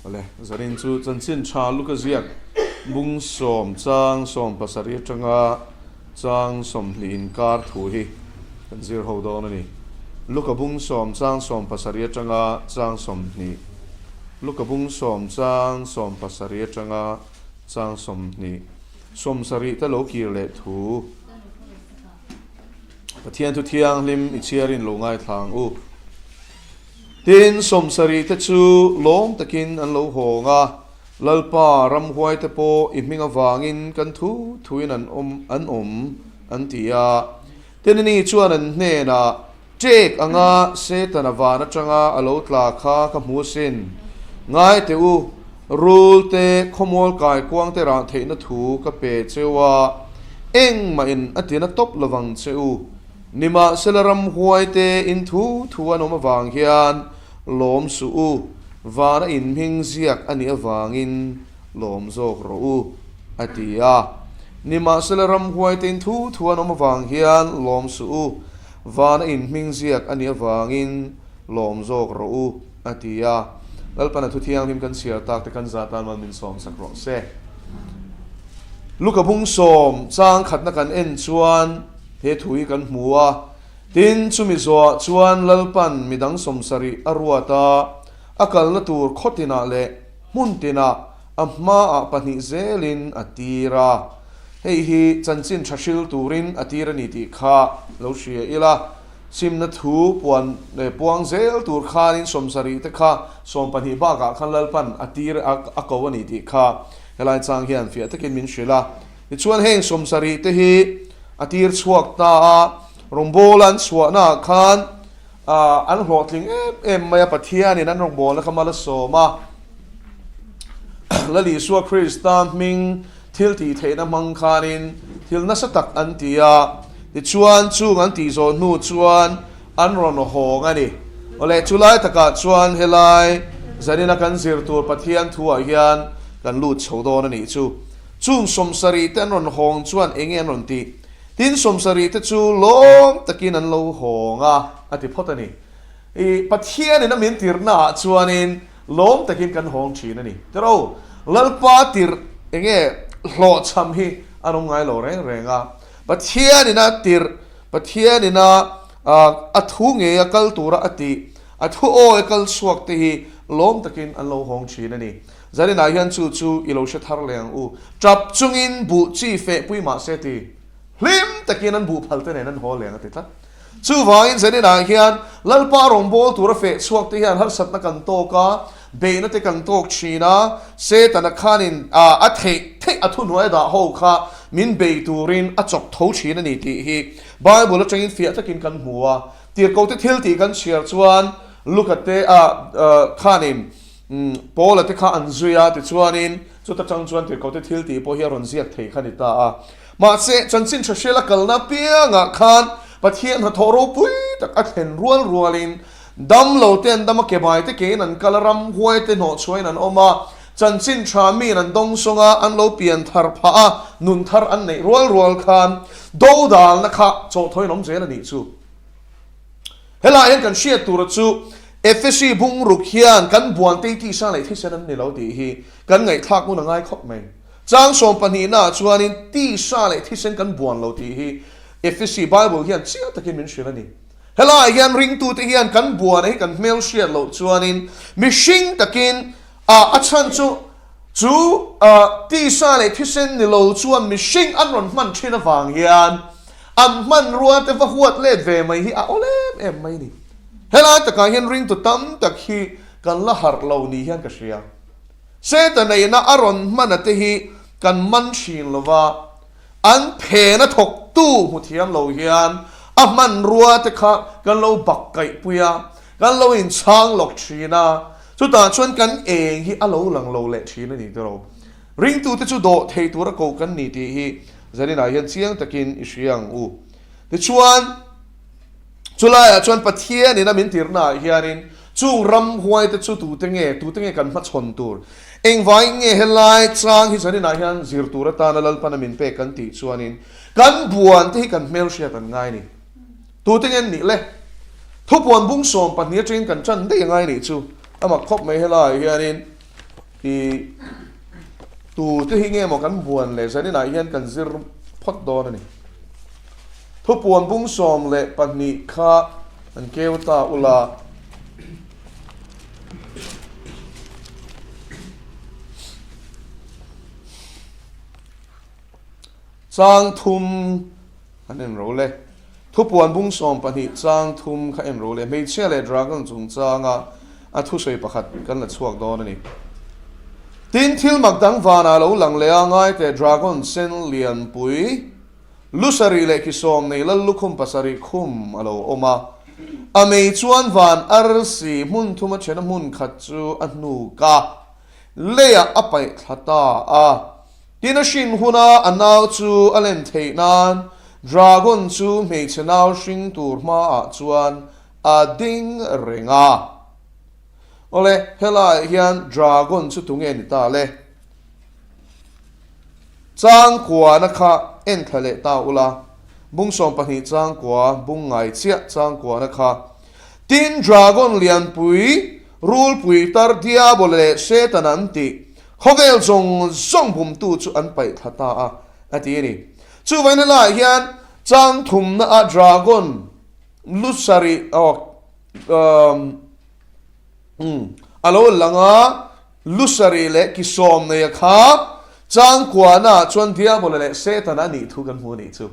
Awle, zanin chu chanchin tha luka ziak bung sawm chang 70 atanga chang 20 inkar thu hi kan zir ho dawn a ni. Luka bung sawm chang 70 atanga chang 20. Luka bung sawm chang 70 atanga chang 20. 70 te lo kir leh thu. Pathian thu thianghlim i chhiarin lo ngaithla ang u. Tin, 70 te chu lawm takin an lo hawng a, Lalpa, ramhuai te pawh i hming avangin kan thu thuin an awm an awm, an ti a. Tin, ani chuan an hnenah, Ṭek anga Setana van atanga a lo tla kha ka hmu asin. Ngai teh u, rul te, khawmual kaikuang te rah theihna thu ka pe cheu a, engmahin a tina tawp lovang che u. Nimahsela ramhuai te in thu thu an awm avang hian lawm suh u, vana in hming ziak a nih avangin lawm zawk rawh u, a ti a. Nimahsela ramhuai te in thu thu an awm avang hian lawm suh u, vana in hming ziak a nih avangin lawm zawk rawh u, a ti a. Lalpana thu thianghlim kan chhiar tak te kan zah tan mal min sawm sak rawh se. Luka bung sawm chang khatna kan en chuan, He thu hi kan hmu a, tin, chumi zawhah chuan Lalpan midang 70 a ruat a, a kalna tur khaw tinah leh hmun tinah a hmaah pahnih zelin a tir a. Hei hi chanchin tha hril turin a tir a ni tih kha lo hria ila, simna thu puan leh puang zel tur khanin 70 te kha 12 bakah khan Lalpan a tir a ko a ni tih kha helai chang hian fiah takin min hrilh a. Tichuan heng 70 te hi a tir chhuak ta a, rawngbawla an chhuahnaah khan an hlawhtling em em mai a, Pathianin an rawngbawlna kha mal a sawm a, Lal Isua Krista hming thil tih theihna hmang khanin thil nasa tak an ti a, tichuan chung an tih zawh hnu chuan an rawn hawng a ni. Awle, chulai takah chuan helai zanina kan zir tur Pathian thuah hian kan lut chho dawn a nih chu. Chung 70 te an rawn hawng chuan eng nge an rawn tih? Tin, 70 te chu lawm takin an lo hawng a, a ti phawt a ni. I Pathianin a min tirhnaah chuanin lawm takin kan hawng thin a ni. Tiro, Lalpa tirh eng nge hlawhchham hi an awm ngai lo reng reng a. Pathianin a tirh, Pathianin a a thu ngei a kal tura a tih, a thu awi a kal chhuak te hi lawm takin an lo hawng thin a ni. Zaninah hian chu chu i lo hre thar leh ang u. Tap chungin buh chi feh pui mah se ti hlim takin an buh phal te nen an haw leng a ti tlat. Chuvangin zaninah hian Lalpa rawngbâwl tura feh chhuak te hian harsatna kan tawk a, beihna te kan tawk thin a, Setana khanin a theih theih a thuhnuai a dah ho kha min bei turin a chawk tho thin a ni tih hi Bible atangin fiah takin kan hmu a. Tirhkohte thil tih kan chhiar chuan Luka te khanin Paula te kha an zui a, tichuanin chuta tang chuan tirhkohte thil tih pawh hi a rawn ziak thei kha ni ta a. Mahse, chanchin tha hriala kalna apiangah khan Pathian hnathawh ropui tak a thlen rual rualin dam lo te an dam a, kebai te kein an kal a, ramhuai te hnawhchhuahin an awm a, chanchin tha miin an dawngsawng a, an lo pian thar phah a, nun thar an neih rual rual khan dodalna kha chawhthawiin awm zel a nih chu. Helaiah hian kan hriat tura chu Efesi bungruk hian kan buan te tisa leh thisen an ni lo tih hi kan ngaihthlak ngun a ngai khawp mai. Chang 12 naah chuanin tisa leh thisen kan buan lo tih hi Efesi Bible hian chiang takin min hrilh a ni. Helaiah hian ringtute hian kan buana hi kan hmel hriat loh chuanin mihring takin a chhan chu chu tisa leh thisen ni lo chuan mihring an rawn hman thin avang hian An hmanrua te va huat let ve mai hi a awl em em mai ni. Helai takah hian ringtu tam tak hi kan la harh lo ni hian ka hria. Seta neihna a rawn hman a te hi kan man thin lo va, an phena thawktu hmu thiam lo hian a hmanrua te kha kan lo bak kaihpui a, kan lo inchhang lawk thin a, chutah chuan kan eng hi a lo lang lo leh thin a ni tiraw. Ringtute chu dawh thei tura ko kan ni tih hi zaninah hian chiang takin i hria ang u. Tichuan, chulaiah chuan Pathianin a min tirhnaah hianin chung ramhuaite chu tute nge, tute nge kan hmachhawn tur? Engvangin nge helai chang hi zaninah hian zir tur atana Lalpana min pek kan tih chuanin kan buante hi kan hmelhriat an ngai ni. Tute nge an nih le? Thupuan bung 12 atangin kan tan daih a ngai nih chu. A mak khawp mai helaiah hianin. I tute hi nge maw kan buan le zaninah hian kan zir phawt dawn a ni. Thupuan bung 12 kha an keu ta ula. Chang thum an en ro le. Thupuan bung 12 chang thum kha en ro le. Hmeichhia leh dragon chungchanga a thusawi pakhat kan la chhuak dawn a ni. Tin, thil mak dang vanah lo lang leh a, ngaite dragon sen lianpui lu sarih leh ki sawm nei lal lukhum pasarih khum a lo awm a. A mei chuan van arsi hmun thuma thena hmun khat chu a hnuk a, leiah a paih thla ta a. Tin a hrin huna a nau chu a len theih nan dragon chu hmeichhe nau hring tur hmaah chuan a ding reng a. Awle, helaiah hian dragon chu tunge ni ta le? Changkuana kha en thla leh ta ula, bung 12 changkua, bung ngai chiah changkuana kha. Tin dragon lianpui, rulpui tar diabol leh Satan an tih, Khawvel zawng zawng bumtu chu an paih thla ta a, a ti a ni. Chuvangin helaiah hian chang thumna a dragon lu sarih aw um a lo lang a, lu sarih leh ki sawm nei a kha chang kuahna ah chuan Diabola leh Setana a nih thu kan hmu a nih chu.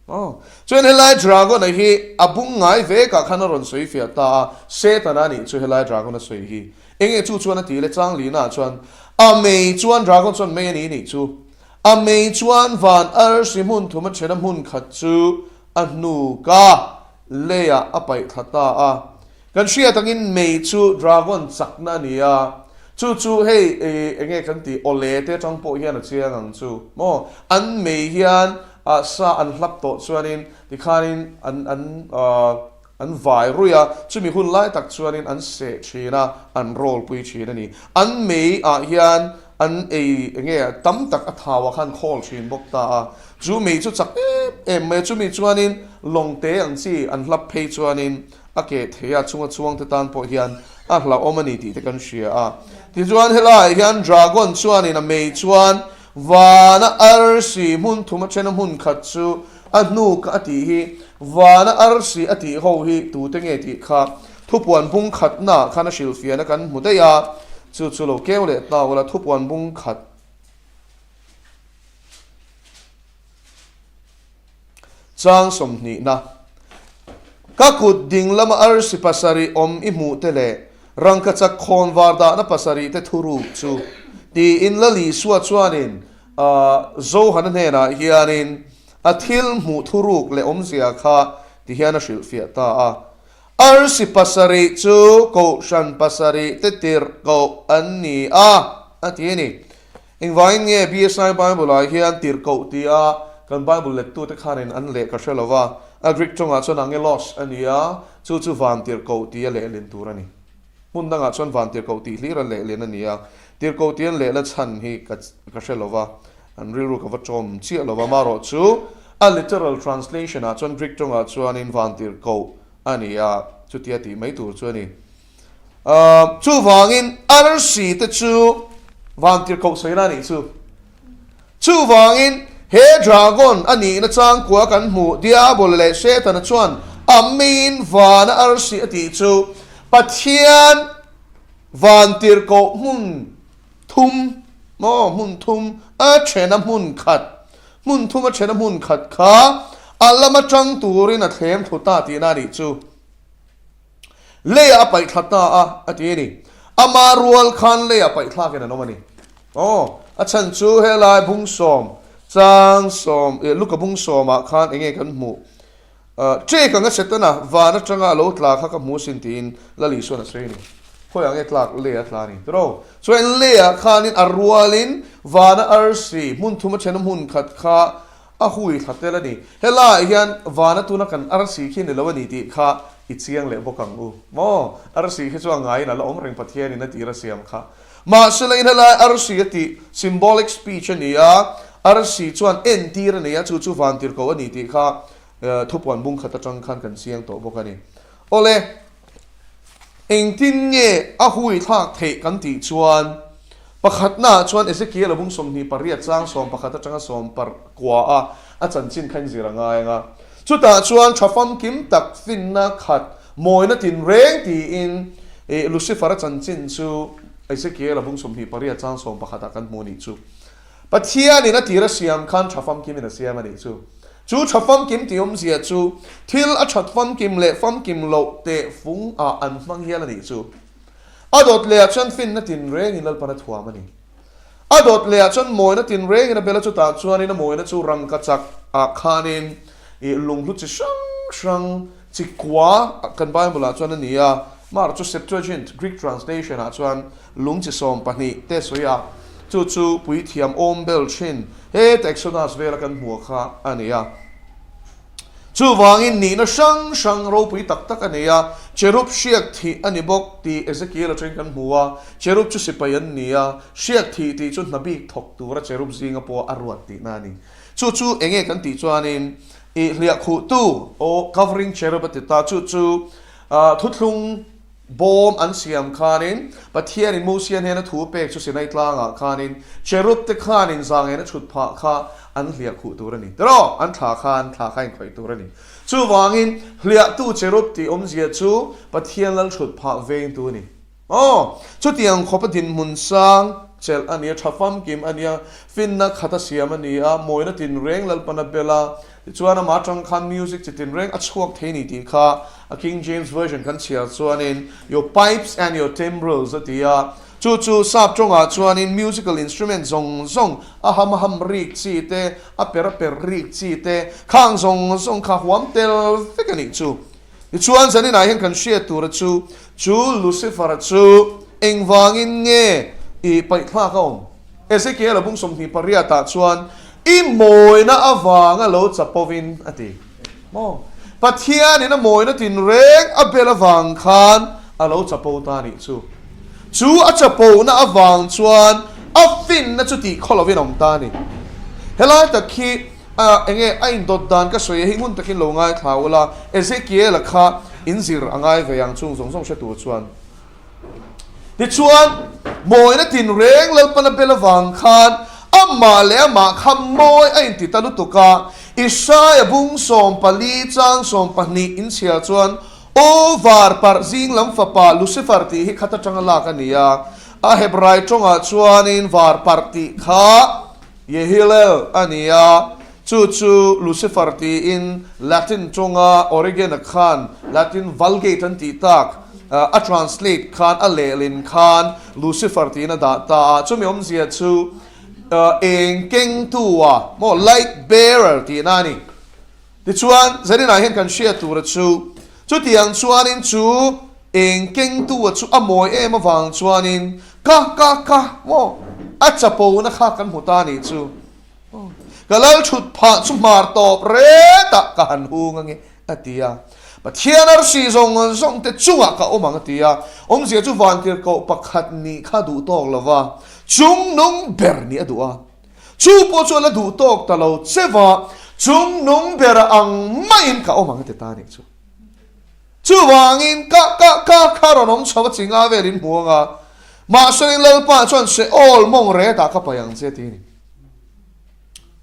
Aw, chuan helai dragon a hi a bung ngai vekah khan a rawn sawi fiah ta a, Setana a nih chu helai dragon a sawi hi. Enge chu chuan a ti le chang lina chuan a mei chuan dragon chuan mei a ni nih chu. A mei chuan van arsi hmun thum a then a hmun khat chu a hnuk a, leiah a paih thla ta a. Kan hriat angin mei chu dragon chakna a ni a, chu chu hei enge kan tih awle te atang pawh hian a chiang ang chu maw. An mei hian sa an hlap tawh chuanin tikhanin an an An vai ruih a, chumi hun lai tak chuanin an seh thin a, an roll pui thin a ni. An mei ah hian an ei eng nge tam tak a thau ah khan khawl thin bawk ta a, chu mei chu chak em em mai a, chumi chuanin lawng te ang chi an hlap phei chuanin a keh thei a, chunga chuang te tan pawh hian a hlauhawm a ni tih te kan hria a. Tichuan helaiah hian dragon chuanin a mei chuan vana arsi hmun thum a then a hmun khat chu A hnuk a tih hi vana arsi a tih ho hi tute nge tih kha thupuan bung khatnaah khan a hrilhfiahna kan hmu daih a, chu chu lo keu leh ta ula thupuan bung khat chang sawmhnihna ka kut ding lama arsi pasarih awm i hmuh te leh rangkachak khawn var dahna pasarih te thuruk chu tiin Lalisua chuanin Johana hnenah hianin a thil hmuh thuruk leh awmzia kha ti hian a hrilhfiah ta a. Arsi pasarih chu Kohhran pasarih te tirhkoh an ni a, a ti a ni. Engvangin nge BSI Bible-ah hian tirhkoh tia kan Bible lettute khanin an leh ka hre lo va, a Greek tawngah chuan angelos a ni a, chu chu van tirhkoh tia lehlin tur a ni. Hmun dangah chuan van tirhkoh tih hlir a lehlin a ni a, tirhkoh tih an lehla chhan hi ka ka hre lo va, an rilru ka va tawm chiah lo va, marawh chu a literal translation ah chuan Greek tawngah chuanin van tirhkoh a ni a, chutia tih mai tur chu a ni. Ahh chuvangin arsi te chu van tirhkoh sawina a nih chu. Chuvangin, he dragon a nihna changkua kan hmuh Diabol leh Setana chuan a meiin vana arsi a tih chu Pathian van tirhkoh hmun thum maw hmun thum a thena hmun khat hmun thum a thena hmun khat kha a lama tang turin a thlem thlu ta tihna a nih chu. Leiah a paih thla ta a, a ti a ni. Ama rual khan leiah paih thlakin an awm a ni. Aw, a chhan chu helai bung sawm, chang sawm, eh, Luka bung sawmah khan eng nge kan hmuh? Uh, ṭek anga Setana van aṭanga a lo tla kha ka hmu sin tiin Lal Isuan a sawi a ni. Khawiah nge tlak leiah a tla a ni? Tiraw? Chuan leiah khanin a rualin vana arsi hmun thum a ṭhen a hmun khat kha A hui thla tel a ni. Helaiah hian vana tuna kan arsi khi ni lo a ni tih kha i chiang leh bawk ang u. Maw? Arsi khi chu a ngaiin a la awm reng Pathianin a tir a siam kha. Mahsela in helai arsi a tih symbolic speech a ni a, arsi chuan entir a nei a, chu chu van tirhkoh a ni tih kha thupuan bung khat atang khan kan chiang tawh bawk a ni. Awle, engtin nge a hui thlak theih kan tih chuan. Pakhatnaah chuan Ezekiel-a bung 28 chang 11 atanga sawm parkua a a chanchin kha inzir a ngai ang a. Chutah chuan tha famkim tak finna khat mawina tinreng tiin Lucifer-a chanchin chu Ezekiel-a bung 28 chang 11 ah kan hmu a nih chu. Pathianin a tir a siam khan tha famkimin a siam a nih chu. Chu tha famkim tih awmzia chu thil a that famkim leh famkim loh teh fung ah an hmang hial a nih chu. A dawt lehah chuan finna tinrengin Lalpan a thuam a ni. A dawt lehah chuan mawina tinrengin a bel a, chutah chuanin a mawina chu rangka chak ah khanin ih lunghlu chi hrang hrang chi kua kan Bible ah chuan a ni a, mar chu Septuagint, Greek translation, ah chuan lung chi 12 te sawi a, chu chu puithiam awm bel thin heta Exodus vela kan hmuh kha a ni a. Chuvangin nihna hrang hrang ropui tak tak a nei a, cherub hriak thih a ni bawk tih Ezekiel atangin kan hmu a, cherub chu sipai an ni a, hriak thih tih chu hna bik thawk tura cherub zinga pawh a ruat tihna a ni. Chu chu enge kan tih chuanin ih hliahkhuhtu, aw, covering cherub a ti ta, chu chu thuthlung, Bawm an siam khanin Pathianin Mosia hnena thu pek chu Sinai tlangah khanin cherub te khanin zangena chhut phah kha an hliah khuh tur a ni. Tiraw? An thla khan thla kha inkhawih tur a ni. Chuvangin hliahtu cherub tih awmzia chu Pathian lal chhut phah vengtu a ni. Aw, chutiang khawpa dinhmun sang chelh a ni a, tha famkim a nia, finna khata siam a ni a, mawina tinreng Lalpana bela Tichuan amah atang khan music chi tinreng a chhuak thei ni tih kha a King James Version kan chhiar chuanin your pipes and your timbrels a ti a, chu chu sap tawngah chuanin musical instrument zawng zawng a ham a ham rik chi te, a per a per rik chi te, khang zawng zawng kha huam tel vek a nih chu. Tichuan zaninah hian kan hriat tura chu chu Lucifer-a chu engvangin nge i paihthlak a awm? Ezekiel-a bung 28 ah chuan i mawina avanga lo chapovin a ti. Maw? Pathianin a mawina tinreng a bel avang khan a lo chapo ta a nih chu. Chu a chapona avang chuan a finna chu tih khaw lovin a awm ta a ni. Helai tak hi a enge a indawt dan ka sawi a hi ngun takin lo ngaithla ula, Ezekiel-a kha inzir a ngai ve ang chung zawng zawng hre tur chuan. Tichuan, mawina tinreng Lalpana bel avang khan amah leh amah kha mawi a inti ta lutuk a, Isaia bung 14 chang 12 inchhiar chuan, Aw var parh zing lam fapa Lucifer tih hi khat atanga lak a ni a, a Hebrai tawngah chuanin var parh tih kha Yehilel a ni a, chu chu Lucifer tiin Latin tawnga Origen-a khan Latin Vulgate an tih tak a translate khan a lehlin khan Lucifer tiin a dah ta a, chumi awmzia chu eng kengtu-a maw light bearer tihna a ni. Tichuan, Zaninah hian kan hriat tura chu, chutiang chuanin chu eng kengtu-a chu a mawi em avang chuanin ka, ka, ka, maw, a chapona kha kan hmu ta a nih chu. Ka lal thut phah chu hmar tawp retah ka han hung ange, a ti a. Pathian arsi zawng zawng te chungah ka awm ang, a ti a. Awmzia chu vantirhkoh pakhat nih kha duh tawk lova, chungnung ber nih a duh a. Chu pawh chu a la duh tawk ta lo che va, chung nung ber ang maiin ka awm ang a ti ta a nih chu. Chuvangin ka ka ka kha rawn awm chho a chi nga vel in hmu ang a, mahse Lalpa chuan Seol mawng retah ka paih ang che ti a ni.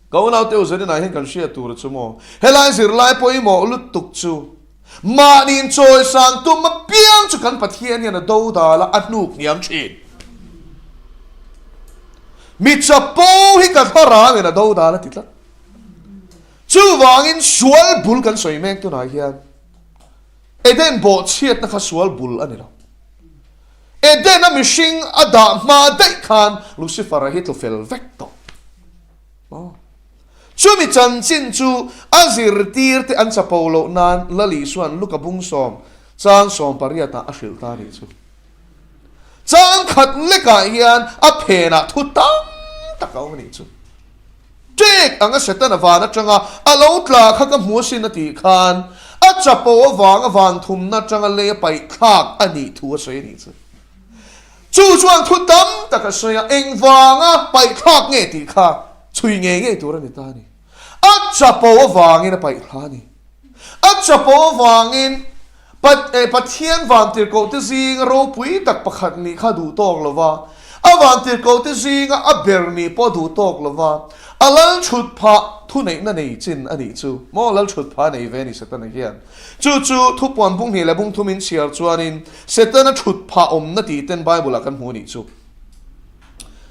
Ka unaute u Zaninah hian kan hriat tur chu maw, helai zirlai pawimawh lutuk chu Mahniin chawisang tum apiang chu kan Pathian hian a do dal a, a hnuk hniam thin. Mi chapo hi ka thlarangin a do dal a ti tlat. Chuvangin sual bul kan sawi mek tunah hian Eden bawhchhiatna kha sual bul a ni lo. Eden-a mihring a dah hma daih khan Lucifer-a hi tlu fel vek tawh. Chumi chanchin chu a zirtirte an chapo loh nan Lal Isua'n Luka bung sawm chang sawm pariatah a hrilh ta a nih chu. Chang khat lekah hian a phenah thu tam tak a awm a nih chu. Ṭek anga Setana van atanga a lo tla kha ka hmu asin a tih khan a chapo avanga van thumna atanga lei a paih thlak a nih thu a sawi a nih chu. Chu chuan thu tam tak a sawi a, engvanga paihthlak nge tih kha chhui ngei ngei tur a ni ta a ni. A chapo avangin a paihthla a ni. A chapo avangin Pathian vantirhkohte zinga ropui tak pakhat nih kha duh tawk lo va. A vantirhkohte zinga a ber nih pawh duh tawk lo va, a lal chhut phah thuneihna nei chin a nih chu maw? Lal chhut phah a nei ve a ni Setana hian. Chu chu thupuan bung hnih leh bung thum in chhiar chuanin Setana chhut phah awmna tih ten Bible-ah kan hmu a nih chu.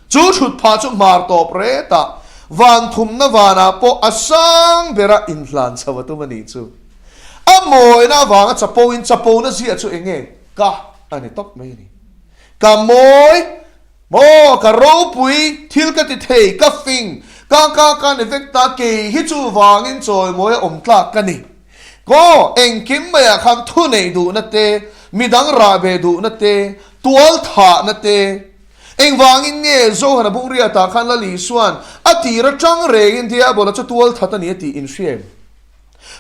Chu chhut phah chu hmar tawp retah van thumna vanah pawh a sang bera inhlan chho a tum a nih chu. A mawina avanga chapo in chapona ziah chu eng nge? Ka a ni tawp mai a ni. Ka mawi maw, ka ropui, thil ka ti thei, ka fing, ka ka ka ni vek ta, kei hi chu vangin chawimawi a awm tlak ka ni. Kaw, engkim maiah khan thu neih duhna te, midang rah ve duhna te, tual thahna te, engvangin nge Zohana Bungriatah khan Lal Isua'n a tir atang rengin Diabola chu tual that a ni a tih inhria em?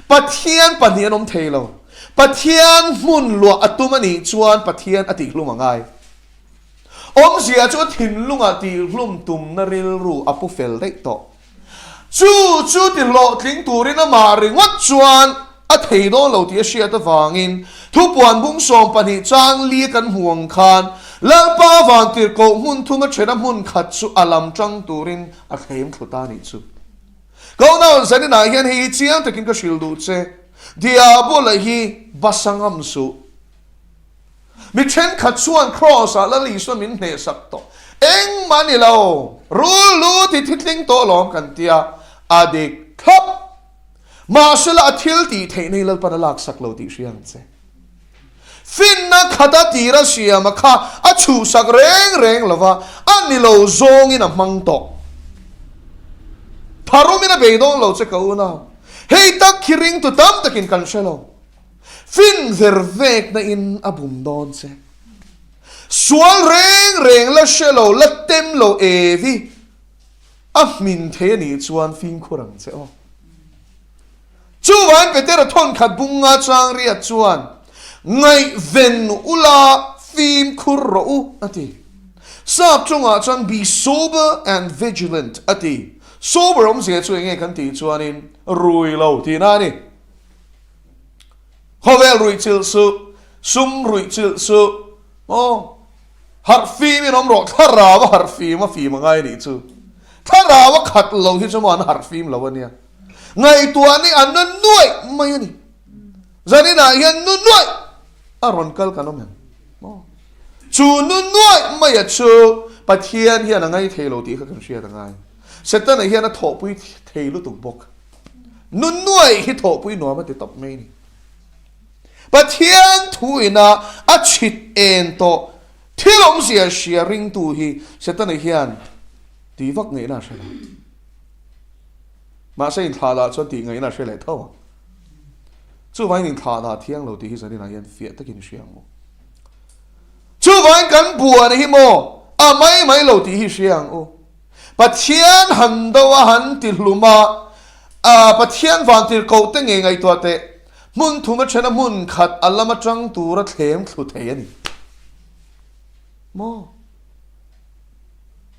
Pathian pahnih an awm thei lo. Pathian hmun luah a tum a nih chuan Pathian a tihhlum a ngai. Awmzia chu a thinlungah tihhlum tumna rilru a pu fel daih tawh. Chu chu tihlawhtling turin amah ringawt chuan a thei dawn lo tih a hriat avangin Thupuan bung 12 chang li kan hmu ang khan Lalpa vantirhkoh hmun thum a thena hmun khat chu a lam tang turin a thlem thlu ta a nih chu. Kaunau zaninah hian hei hi chiang takin ka hrilh duh che, Diabola hi basa ngam suh. Mi thenkhat chuan Kraws-ah Lal Isua min hnehsak tawh. Engmah ni lo, rul lu ti thitling tawh lawm kan tia, a dik thlap. Mahsela a thil tih theihna hi Lalpan a laksak lo tih hria ang che. Finna khata tira siama kha a chhuhsak reng reng lo va, a ni lo zawngin a hmang tawh. Tharumin a bei dawn lo che ka unau. Hei tak khi ringtu tam takin kan hre lo. Fin ver vekna in a bum dawn che. Sual reng reng la hre lo, la tem lo evi a hmin thei a nih chuan fimkhur ang che aw. Chuvain Petera thawnkhat bung nga chang riat chuan, Ngaihven ula fimkhur rawh u, a ti. Sap chungah chuan be sober and vigilant a ti. Sober awmzia chu enge kan tih chuanin rui lo tihna a ni. Khawvel ruih chilh suh, sum ruih chilh suh, aw, harh fimin awm rawh, thlarau a harh fim a fim a ngai nih chu. Thlarau a khat lo hi chu maw an harh fim lo a nia. Ngaihtuah ni an na nuaih mai a ni. Zaninah hian nu nuaih a rawn kal kan awm em? Maw? Chu nu nuaih maia chu Pathian hian a ngai thei lo tih kha kan hriat a ngai. Setana hian a thawhpui thei lutuk bawk. Nu nuaih hi thawhpui nuam a ti tawp mai a ni. Pathian thu ina a chhit en tawh thil awmzia hria ringtu hi Setana hian ti vak ngaihna a hre lo. Mahse inthlahdah chuan tih ngaihna a hre leh tho ang. Chuvangin inthlahdah thiang lo tih hi zaninah hian fiah takin i hria ang u. Chuvangin kan buana hi maw a mai mai lo tih hi i hria ang u. Pathian han do a han ti hlum a, Pathian vantirhkoh te ngei ngaihtuah teh hmun thum a then a hmun khat a lam atang tura thlem thlu thei a ni maw?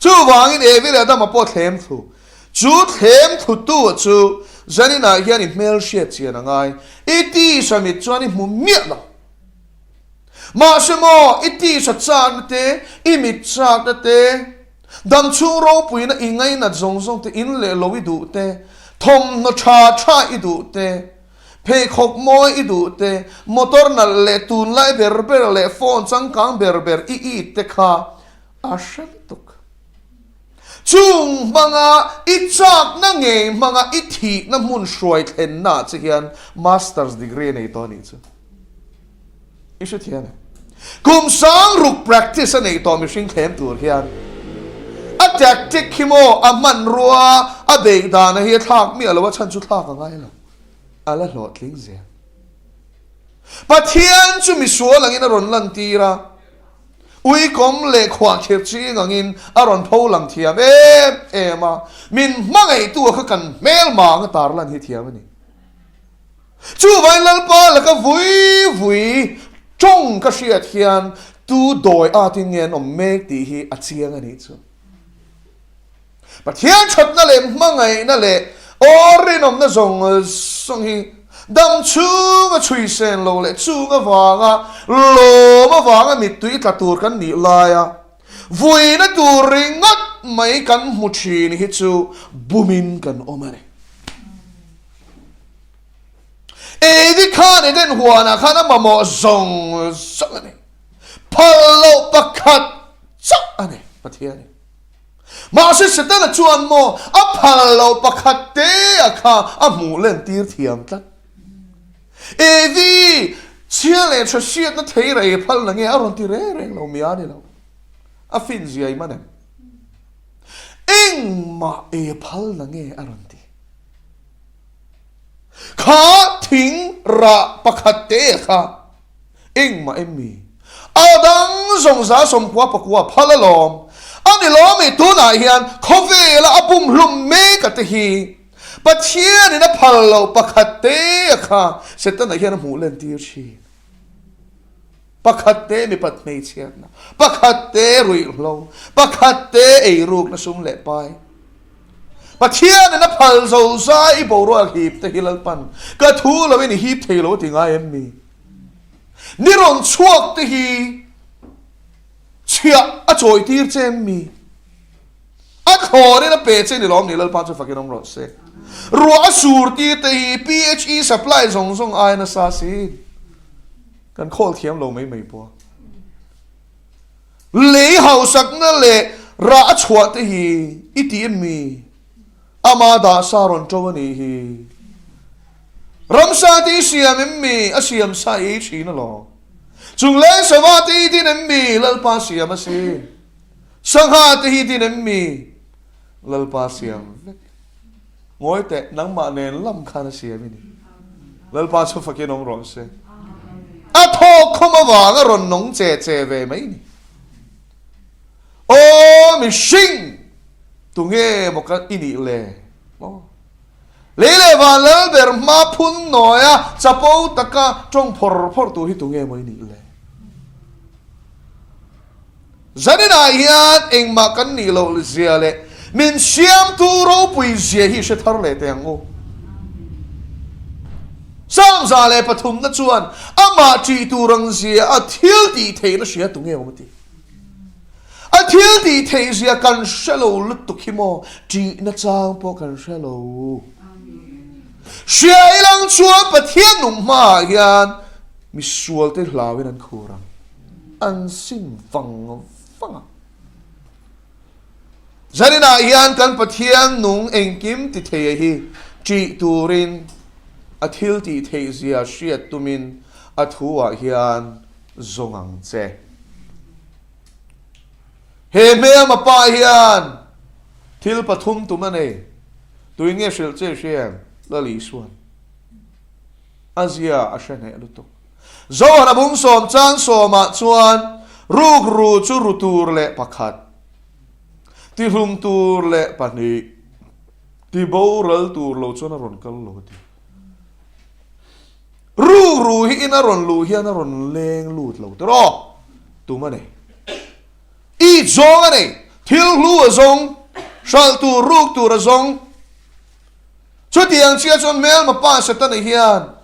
Chuvangin Evi leh Adama pawh thlem thlu. Chu thlem thlutu chu zaninah hian i hmel hriat chian a ngai. I tisa mit chuan i hmu miah lo. Mahse maw, i tisa chakna te, i mit chakna te, damchhung ropuina i ngainat zawng zawng te, in leh lo i duh te, thawmhnaw tha tha i duh te, pheikhawk mawi i duh te, motor nalh leh tunlai ber ber leh phone changkang ber ber i it te kha A hre lutuk. Chung hmanga i chakna ngei hmanga i thihna hmun hruai thlenna ah che hian Masters degree a nei tawh a nih chu. I hrethiam em? Kum sang ruk practice a nei tawh mihring thlem tur hian. A tactic hi maw a hmanrua a beih dana hi a thlak miah lo a chhan chu thlak a ngai lo. A la hlawhtling zel. Pathian chu misual angin a rawn lantir a. Uikawm leh khuahkhirh ching angin a rawn pho lang thiam em em a, min hmangaihtu a kha kan hmelma anga tarlan hi thiam a ni. Chuvain Lalpa laka vui vui tawng ka hriat hian tu dawi atin nge an awm mek tih hi a chiang a nih chu. Pathian thatna leh hmangaihna leh aw rinawmna zawng zawng hi dam chhunga chhui sen lo leh chung avanga lawm avanga mittui tla tur kan nih laia. Vuina tur ringawt mai kan hmu thin hi chu bumin kan awm a ni. Evi khan Eden huanah khan a mamawh zawng zawng a ni. Phal loh pakhat chauh a ni Pathianin. Mahse Setana chuan maw a phal loh pakhat te a kha a hmuh len tir thiam tlat. Evi, chhia leh tha hriatna thei rei phal na nge a rawn ti reng reng lo mia ni lo. A fin zia i man em? Engmah ei phal na nge a rawn ti. Kha thing rah pakhat te kha Engmah em mi? A dang zawng 19 phal alawm. A ni lawm i tunah hian khawvela a pumhlum mek a te hi Pathianin a phal loh pakhat te a kha Setana hian a hmuh len tir thin. Pakhat te mipat hmeichhiatna, pakhat te ruihhlo, pakhat te eirukna sum leh pai. Pathianin a phal zo zai i boruak hip te hi Lalpan ka thu loin i hip thei lo a ti ngai em mi? Ni rawn chhuak te hi chhiah a chawi tir che em mi? A thlawrin a pe che ni lawm ni Lalpa chu fakin awm rawh se. Ruah a sur tir te hi PHE supply zawng zawng ai nasa sin. Kan khawl thiam lo mai mai pawh. Lei hausakna leh rah a chhuah te hi i ti em mi? Ama dah sa rawn ṭo a nih hi. Ramsa te i siam em mi? A siam sa i ei ṭhin alawm. Chung leng sava te i din em mi? Lalpa siam a si. Sangha te hi din em mi? Lalpa siam vek. Ngawi teh, nangmah nen lam khan a siam i ni. Lalpa chu fakin awm rawh se. A thawk khum avang a rawn nung che che ve mai ni. Aw mihring! Tunge maw ka i nih le? Maw? Lei leh van lal ber hma phun nawia chapo taka tawng phawr phawr tur hi tunge maw i nih le? Zaninah hian engmah kan nih loh zia leh min siamtu ropui zia hi hre thar leh teh ang u. Psalm 103 na chuan amah ṭih tur ang zia a thil tih theihna hria tunge awm a ti. A thil tih theih zia kan hre lo lutuk hi maw ṭihna chang pawh kan hre lo. Hria ilang chuan Pathian nung hmaah hian misualte hlauin an khur ang. An sim vang vang a. Zaninah hian kan Pathian nung engkim ti thei a hi ṭih turin a thil tih theih zia hriat tumin a thu ah hian zawng ang che. He hmelma pa hian thil pathum tum a nei. Tuin nge hrilh che hria em? Lal Isuan. A zia a hre hneh lutuk. Zohana bung sawm chang sawmah chuan rukru chu ru tur leh pakhat, tihlum tur leh pahnih, tiboral tur lo chuan a rawn kal lo a ti. Rukru hi ina rawn luh hian a rawn leng lut lo tiraw? Tum a nei. I zawng a nei. Thil hlu a zawng, hralh tur, ruk tur a zawng. Chutiang chiah chuan hmelma pa Setana hian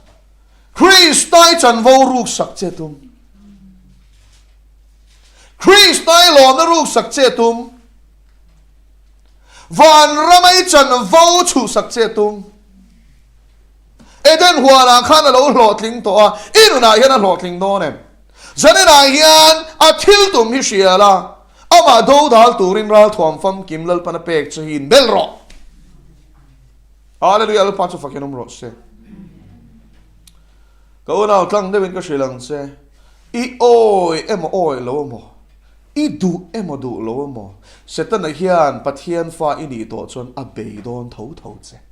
Kristai chanvo ruksak che tum. Kristai lawmna ruksak che tum. Vanrama i chanvo chhuhsak che tum. Eden huanah khan a lo hlawhtling tawh a, i nunah hian a hlawhtling dawn em? Zaninah hian a thil tum hi hria la, amah dodal turin ralthuam famkim Lalpan a pek che hi inbel rawh. Hallelujah Lalpa chu fakin awm rawh se. Ka unau tlang deuhin ka hrilh ang che. I awi emaw awi lo emaw, i duh emaw duh lo emaw, Setana hian Pathian fa i nih tawh chuan a bei dawn tho tho che.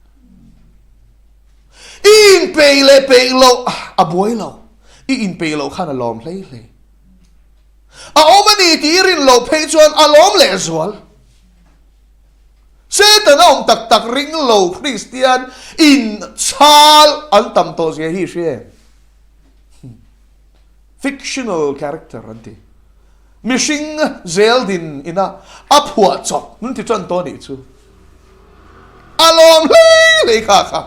I inpeih leh peih loh a buai lo. I inpeih loh khan a lawm hlei hlei. A awm a ni tih i rin loh phei chuan a lawm lehzual. Satan a awm tak tak ring lo Kristian in chhal an tam tawh zia hi hria em? Fictional character an ti. Mihring zel din ina a phuah chawp an ti tan tawh anih chu. A lawm hlei hlei kha kha.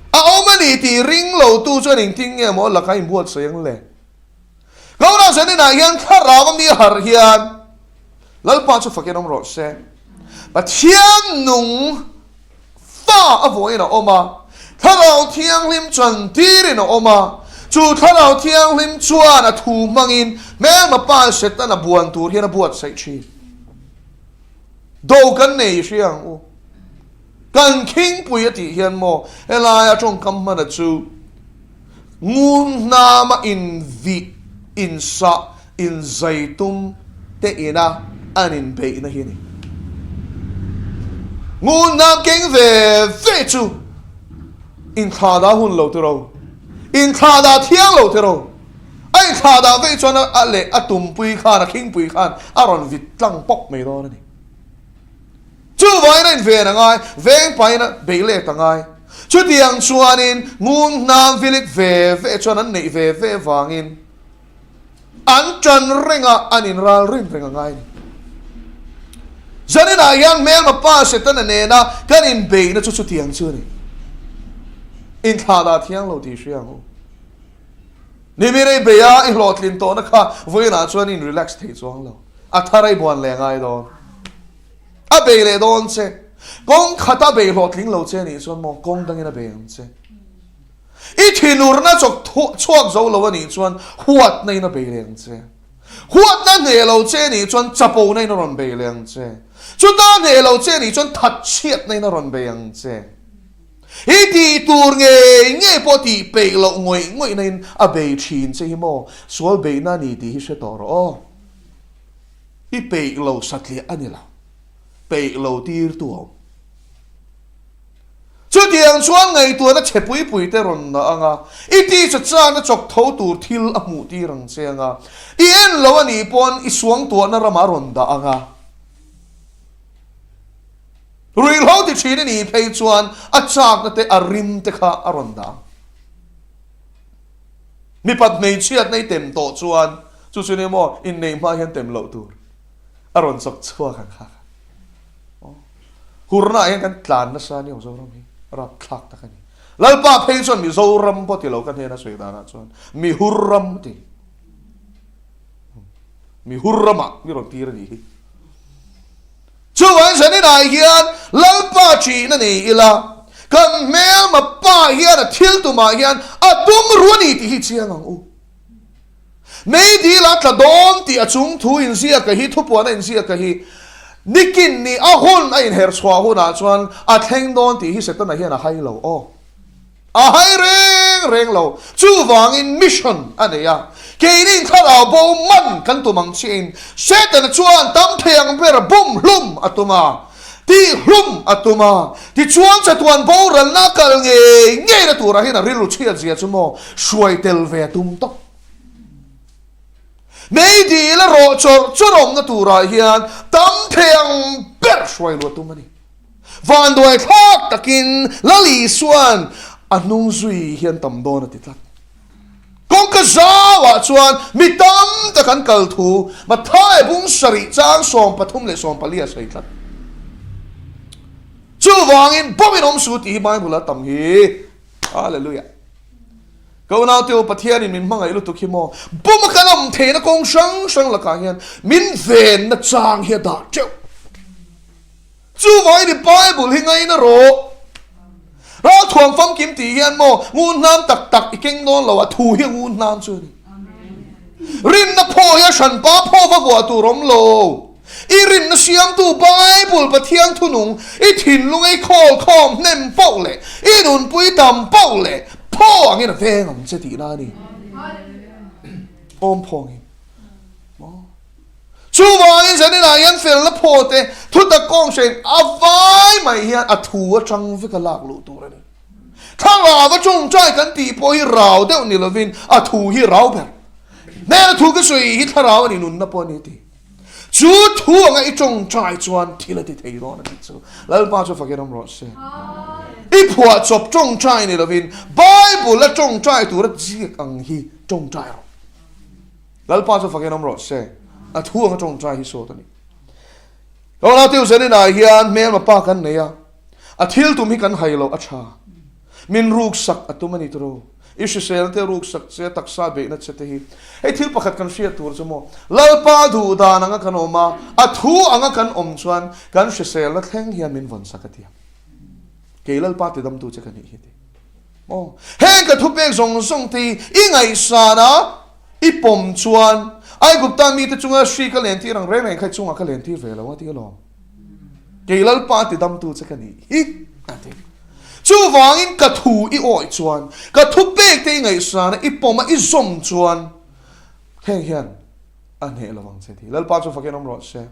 A awm a ni tih ring lo tu chuan engtin nge maw laka inbuatsaih ang le? Kohhran Zaninah hian thlarau a mi harh hian. Lalpa chu fakin awm rawh se. Pathian nung fa a vawiin a awm a, Thlarau Thianghlim chuan tirin a awm a, chu Thlarau Thianghlim chuan a thu hmangin hmelma pa Setana buan tur hian a buatsaih thin. Do kan nei hria ang u. Kan khingpui a tih hian maw helaia tawngkam hmana chu ngun hnama invih, insah, inzai tum te ina an inbeihna hi a ni. Ngun hnam keng ve ve chu inthlahdah hun lo tiro, inthlahdah thiang lo tiro. A inthlahdah vei chuan a leh a tumpui khan, a khingpui khan a rawn vit tlang pawp mai dawn a ni. Chuvangin a inven a ngai, veng pahin a beih let a ngai. Chutiang chuanin ngun hnam vilik ve ve chuan an neih ve ve vangin an tan reng a, an inral rin reng a ngai a ni. Zaninah hian hmelma pa Setana nena kan inbeihna chu chutiang chu a ni. Inthlahdah thiang lo tih hria ang u. Nimin i bei a, i hlawhtlin tawhna kha vawiinah chuan i in-relax thei chuang lo. A thar a i buan leh ngai dawn. A bei leh dawn che. Kawng khata bei hlawhtling lo che anih chuan maw kawng dangin a bei ang che. I thinurna chawk chhuak zo lo anih chuan huatna in a bei leh ang che. Huatna hneh lo che anih chuan chapona in a rawn bei leh ang che. Chuta hneh lo che anih chuan thatchhiatna in a rawn bei ang che. I tih tur ngei ngei pawh tih peih loh ngawih ngawihna in a bei thin che hi maw sual beihna a ni tih hi hre tawh rawh aw. I peih lo satliah a ni lo, peih lo tirtu a awm. Chutiang chuan ngaihtuahna che pui pui te rawn dah ang a, i tisa chana chawk tho tur thil a hmuh tir ang che ang a, i en lo a nih pawn i suangtuahna ramah a rawn dah ang a. Ruihhlo ti thin a nih phei chuan a chakna te a rim te kha a rawn dah ang. Mipat hmeichhiatna i tem tawh chuan chu chu nia maw inneih hma hian tem loh tur a rawn chawk chhuak ang kha kha. Hurna ah hian kan tlan nasa nia Mizoram hi rapthlak tak a ni. Lalpa phei chuan Mizoram pawh ti lo ka hnena sawi danah chuan mihur ram ti. Mihur ramah mi rawn tir a nih hi. Chuvangin zaninah hian Lalpa ṭihna nei ila, kan hmelma pa hian a thil tumah hian a tum ru a ni tih hi chiang ang u. Meidil a tla dawn tih a chung thu inziaka hi, thupuan a inziaka hi, nikin ni a hun a inher chhuah hunah chuan a thleng dawn tih hi Setana hian a hai lo aw. A hai reng reng lo. Chuvangin mission a nei a. Keini thlarau bo man kan tum ang chiahin Setana chuan tam thei ang ber bum hlum a tum a, tih hlum a tum a. Tichuan chatuan boralna a kal ngei ngeina turah hian a rilru chhiat zia chu maw hruai tel ve a tum tawp. Meidil a rawh chawrh chawrh awmna turah hian tam thei ang ber hruai luh a tum a ni. Vanduai thlak takin Lal Isua'n a hnung zui hian tam dawn a ti tlat. Kawngka zauah chuan mi tam tak an kal thu Matthai bung sarih chang 13 leh 14 a sawi tlat. Chuvangin bawmin awm su tih hi Bible a tam hi. Hallelujah. Ka unaute u Pathianin min hmangaih lutuk hi maw bawm a kan awm theihna kawng hrang hrang lakah hian min venna chang hi a dah teuh. Chuvangin i Bible hi ngaina rawh. Ralthuam famkim tih hian maw ngun hnam tak tak i keng dawn lo a, thu hi a ngun hnam chu a ni. Rinna phaw hi a hranpa phaw va vuah tur awm lo. I rinna siamtu Bible Pathian thunung i thinlung ei khawl khawm hnem poh leh i nunpui tam poh leh phaw angin a veng ang che tihna a ni. Awm phaw angin. Maw? Chuvangin zaninah hian felna phaw te thutak kawng hrein a vai mai hian a thu atang vek a lak luh tur a ni. Thlarau a tawngtai kan tih pawh hi rau deuh ni lovin a thu hi rau ber. Hmel thu ka sawi hi thlarau a ni nunna pawh a ni a ti. Chu thu anga i tawngtai chuan thil a ti thei dawn a tih chu Lalpa chu fakin awm rawh se. I phuahchawp tawngtai ni lovin Bible a tawngtai tura ziak ang hi tawngtai rawh. Lalpa chu fakin awm rawh se. A thu anga tawngtai hi sawt a ni. Ka unau Zaninah hian hmelma pa kan nei a, a thil tum hi kan hai loh a tha. Min ruksak a tum a ni tawh. I hrisel te ruksak che, taksa beihna che te hi. Hei thil pakhat kan hriat tur chu maw, Lalpa duh dan anga kan awm a, a thu anga kan awm chuan kan hriselna thleng hian min vawnsak a ti a. Kei Lalpa tidamtu che ka nih hi a ti. Maw, heng ka thupek zawng zawng te hi i ngaihsan a, i pawm chuan Aigupta mite chunga hri ka lentir ang reng reng kha i chungah ka lentir ve lo a ti alawm. Kei Lalpa tidamtu che ka nih hi, a ti. Chuvangin ka thu i awih chuan, ka thupek te i ngaihsan a, i pawm a, i zawm chuan heng hian a hneh lo ang che ti. Lalpa chu fakin awm rawh se.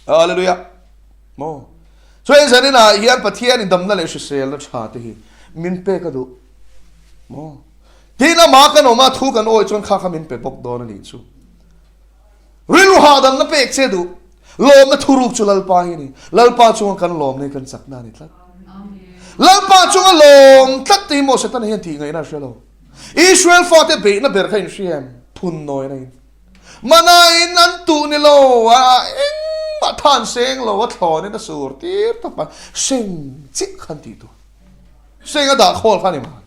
Hallelujah. Maw? Chuan zaninah hian Pathianin damna leh hriselna tha te hi min pek a duh. Maw? Tin amah kan awm a, thu kan awih chuan kha kha min pe bawk dawn a nih chu. Rilru hahdamna pek che duh. Lawmna thuruk chu Lalpa hi a ni. Lalpa chunga kan lawmna hi kan chakna a ni tlat. Lalpa chunga lawm tlat te hi maw Setana hian tih ngaihna a hre lo. Israel fate beihna ber kha in hria em? Phun nawina in. Manain an tuh ni lo a, engmah than seng lo a thlawnin a sur tir tawp a, seng chiah khan tih tur. Seng a dah khawl kha a ni mai.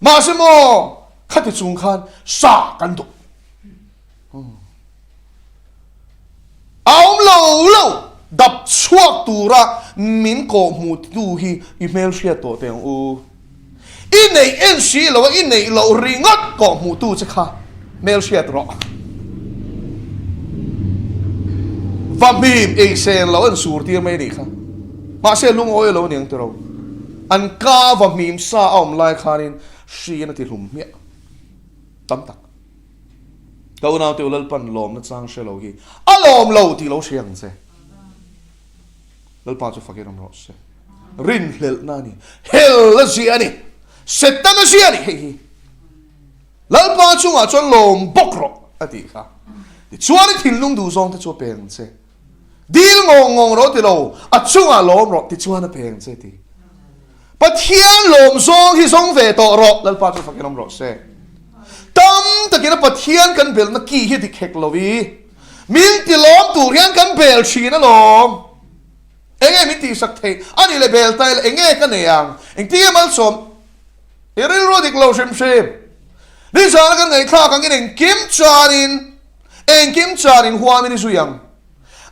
Mahse maw khati chung khan sa kan duh. A awm lo lo, dap chhuak tura min kawhhmuh tu hi i hmelhriat tawh teh ang u. I neih en si lo a, i neih loh ringawt kawhhmuh tu che kha hmelhriat rawh. Va hmim ei sen lo an sur tir mai a nih kha. Mahse lungawi lo aniang tiro. An ka va hmim sa a awm lai khanin hriin a ti hlum hmiah tam tak. Ka unaute u Lalpan lawmna chang hre lo hi a lawm lo tih lo hria ang che. Lalpa chu fakin awm rawh se. Rinhlelhna a ni. Hel a zia a ni. Setan a zia a ni hei hi. Lalpa chungah chuan lawm bawk rawh a tih kha. Tichuan i thinlung duh zawng te chu a pe ang che. Dil ngawng ngawng rawh ti lo, a chungah lawm rawh tichuan a pe ang che ti. Pathian lawm zawng hi zawng ve tawh rawh, Lalpa chu fakin awm rawh se. Tam takin a Pathian kan belhna ki hi dik hek lo i, min ti lawm tur hian kan bel thin alawm. Enge min tihsak theih a nih leh bel ta ila enge ka nei ang, engtin nge malsawm i rilru dik lo hrim hrim. Nizana kan ngaihthlak angin engkim chuanin Engkim chuan in huamin i zui ang.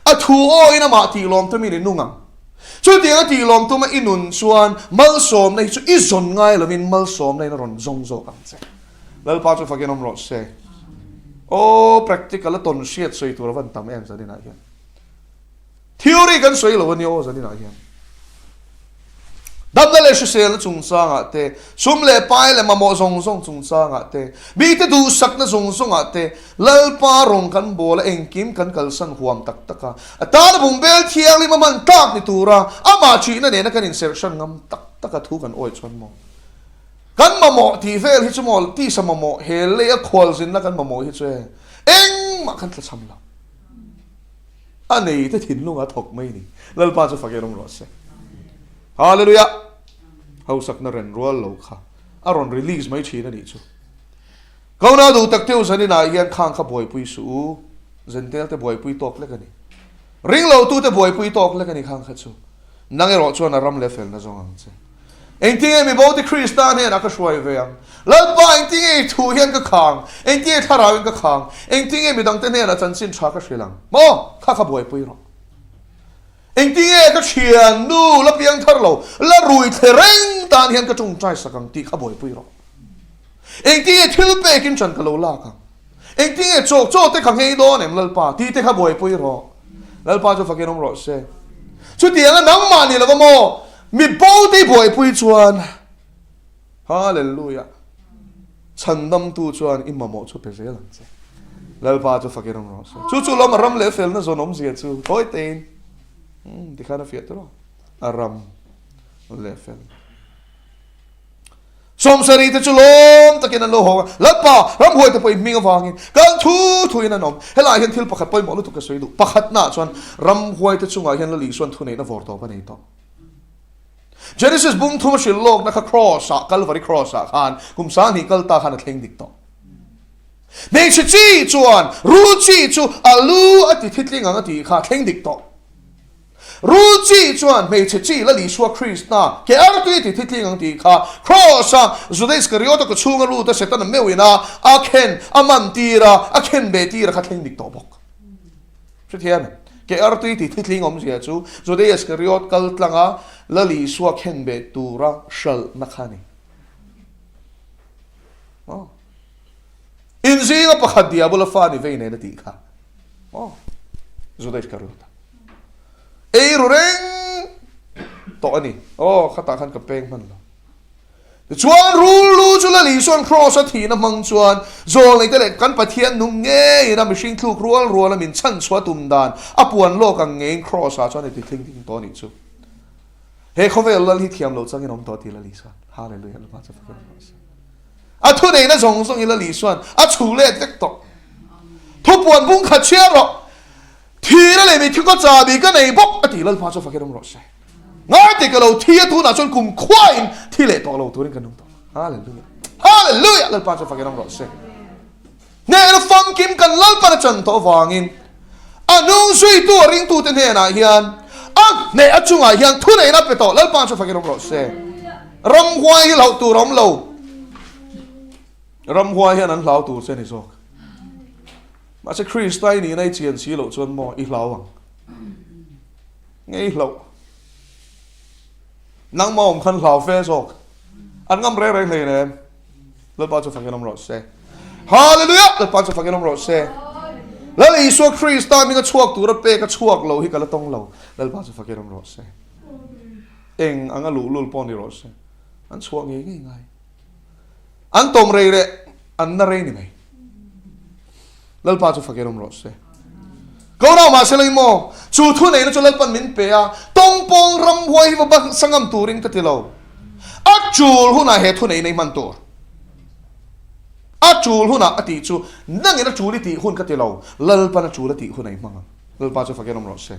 A thu awin amah tih lawm tumin i nung ang. Chutianga tih lawm tuma i nun chuan malsawmna hi chu i zawn ngai lovin malsawmna in a rawn zawng zawk ang che. Lalpa chu fakin awm rawh se. Aw, practical a tawn hriat sawi tur a van tam em zaninah hian. Theory kan sawi lo a nia aw zaninah hian. Damna leh hriselna chungchangah te, sum leh pai leh mamawh zawng zawng chungchangah te, mite duhsakna zawng zawngah te, Lalpa rawng kan bawl a engkim kan kalsan huam tak tak a, a tana bungbel thianghlim a hman tlak ni tura amah thihna nena kan inserhsan ngam tak tak a thu kan awih chuan maw? Kan mamawh tih vel hi chu maw tisa mamawh he leia khualzinna kan mamawh hi chu e engmah kan tlachham lo. A nei te thinlung a thawk mai ni. Lalpa chu fak erawng rawh se. Hallelujah! Hausakna ren rual lo kha a rawn release mai thin a nih chu. Kauna duh tak teu zaninah hian khang kha buaipui suh u. Zentel te buaipui tawk lek a ni. Ringlo tu te buaipui tawk lek a ni khang kha chu. Nang erawh chuan a ram leh felna zawng ang che. Engtinge mi bote Krista hnenah ka hruai ve ang? Lalpa, engtinge i thu hian ka khang? Engtinge thlarauin ka khang? Engtinge midangte hnenah chanchin tha ka hrilh ang? Maw? Kha kha buaipui rawh. Engtinge ka thian nu la piang thar lo, la rui thle reng tan hian ka tawngtai sak ang tih kha buaipui rawh. Engtinge thil pekin ṭan ka lo lak ang? Engtinge chaw chaw te kha nghei dawn em Lalpa? Tih te kha buaipui rawh. Lalpa chu fakin awm rawh se. Chutianga nangmah ni lova maw mi bo te i buaipui chuan Hallelujah chhandamtu chuan i mamawh chu pe zel ang che. Lalpa chu fakin awm rawh se. Chu chu lawm a ram leh felna zawn awmzia chu thawi tein tikhan a fiah tur a ram leh felna. Sawmsarih te chu lawm takin an lo hawng a, Lalpa, ramhuai te pawhin hming avangin kan thu thuin an awm. Helaiah hian thil pakhat pawimawh lutuk ka sawi duh. Pakhatnaah chuan ramhuai te chungah hian Lali Isuan thuneihna vawr tawp a nei tawh. Genesis bung thuma hrilh lawkna kha Cross-ah, Calvary Cross-ah khan kum 2000 kal ta khan a thleng dik tawh. Hmeichhe chi chuan rul chi chu a lu a ti thitling ang a tih kha a thleng dik tawh. Rul chi chuan hmeichhe chi Lal Isua Krista ke artui ti thitling ang tih kha Kraws-a Juda Iskariota ka chhunga lut a Setana meuhin a a khen a man tir a, a khen ve tir a kha thleng dik tawh bawk. Hrethiam em? Ke artui ti thitling awmzia chu Juda Iskariot kal tlanga Lal Isua khen ve tura hralhna kha a ni. Aw. Inzinga pakhat diabula fa ni vei nen a tih kha. Aw. Juda Iskariota. Ei ru reng tawh a ni. Aw, khatah khan ka peng hman lo. Tichuan, rul lu chu Lal Isua'n Kraws a thihna hmang chuan zawlneite leh kan Pathian nung ngeiin a mihring thluk rual ruala min chhanchhuah tum dan a puan lawk ang ngeiin Kraws ah chuan i tithling ding tawh a nih chu. He khawvel Lal hi thiam lo changin awm tawh ti Lal Isua'n. Hallelujah, Lalpa chu fakin awm rawh se. A thuneihna zawng zawng i Lal Isua'n a chhu let vek tawh. Thupuan bung khat chhiar rawh. Thihna leh mitthi ka chahbi ka nei bawk a ti Lalpa chu fakin awm rawh se. Ngai teh ka lo thi a tunah chuan kum khuain thi leh tawh lo turin ka nung tawh. Hallelujah. Hallelujah Lalpa chu fakin awm rawh se. Hnehna famkim kan Lalpan a chan tawh avangin a nung zuitu a ringtute hnenah hian a hneh a chungah hian thuneihna pe tawh Lalpa chu fakin awm rawh se. Ramhuai hi hlauh tur a awm lo. Ramhuai hian an hlau tur che ni zawk. Mahse Krista i nihna i chian si loh chuan maw i hlau ang? Nge i hlauh? Nangmah awm khan hlau fe zawk. An ngam reng reng hlei nem. Lalpa chu fakin awm rawh se. Hallelujah! Lalpa chu fakin awm rawh se. Lal Isua Krista hminga chhuak tura pek a chhuak lo hi ka la tawng lo. Lalpa chu fakin awm rawh se. Eng anga luhlul pawh ni rawh se. An chhuah ngei ngei ngai. An tawm rei leh an na rei ni mai. Lalpa chu fakin awm rawh se. Ko rau mahse lei maw, chu thu neihna chu Lalpan min pe a, tawngpawng ramhuai hi va basa ngam turin ka ti lo. A tul hunah he thu neihna i hman tur. A tul hunah a tih chu nangin a tul i tih hun ka ti lo, Lalpan a tul a tih hunah i hmang ang. Lalpa chu fakin awm rawh se.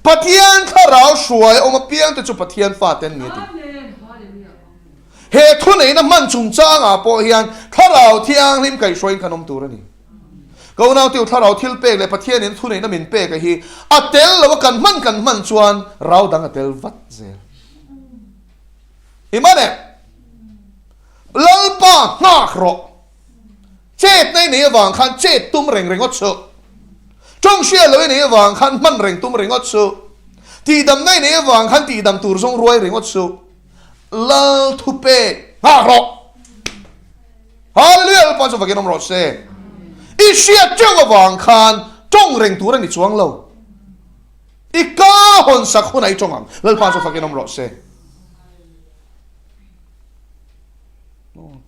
Pathian thlarau hruai a awm apiang te chu Pathian fate an ni a ti. He thuneihna hman chungchangah pawh hian Thlarau Thianghlim kaihhruaiin kan awm tur a ni. Ka unauteu Thlarau thilpek leh Pathianin thuneihna min pek a hi a tel lo a kan hman kan hman chuan rau dang a tel vat zel. I man em? Lalpa nghak rawh. Chetna i nei avang khan chet tum reng ringawt suh. Tawng hriat lo i nei avang khan hman reng tum ringawt suh. Tihdamna i nei avang khan tihdam tur zawng ruai ringawt suh. Lal thu pek nghak rawh. Hallelujah Lalpa chu vakin awm rawh se. I hriat teuh avang khan tawng reng tur a ni chuang lo. I ka hawn sak hunah i tawng ang. Lalpa chu fakin awm rawh se.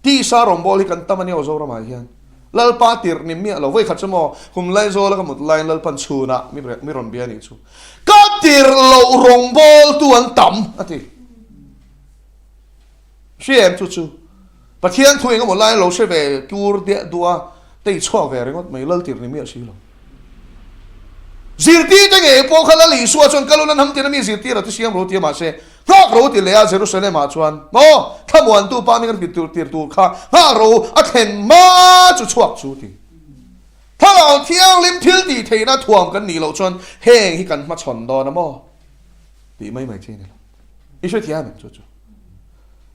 Tisa rawngbâwl hi kan tam a nia aw Zoramah hian. Lalpa tirh ni miah lo. Vawikhat chu maw kum Laizawla ka mut laiin Lalpan chhunah mi rawn bia a nih chu. Ka tirh loh rawngbâwltu an tam a ti. Hria em chu chu. Pathian thu engemaw lai lo hre ve tur diah duh a, tei chhuak ve ringawt mai Lal tirh ni miah si lo. Zirtirte ngei pawh kha Lal Isua chuan kal ula hnam tina mi zirtir a ti siam ro ti a mahse Nghak ro ti leh a Jerusalem ah chuan maw thlamuantu pa hming an ti tir tur kha nghak ro a thlen hma chu chhuak chu ti. Thlarau Thianghlim thil tih theihna thuam kan nih loh chuan heng hi kan hmachhawn dawn a maw tih mai mai chi a ni lo. I hrethiam em chu chu.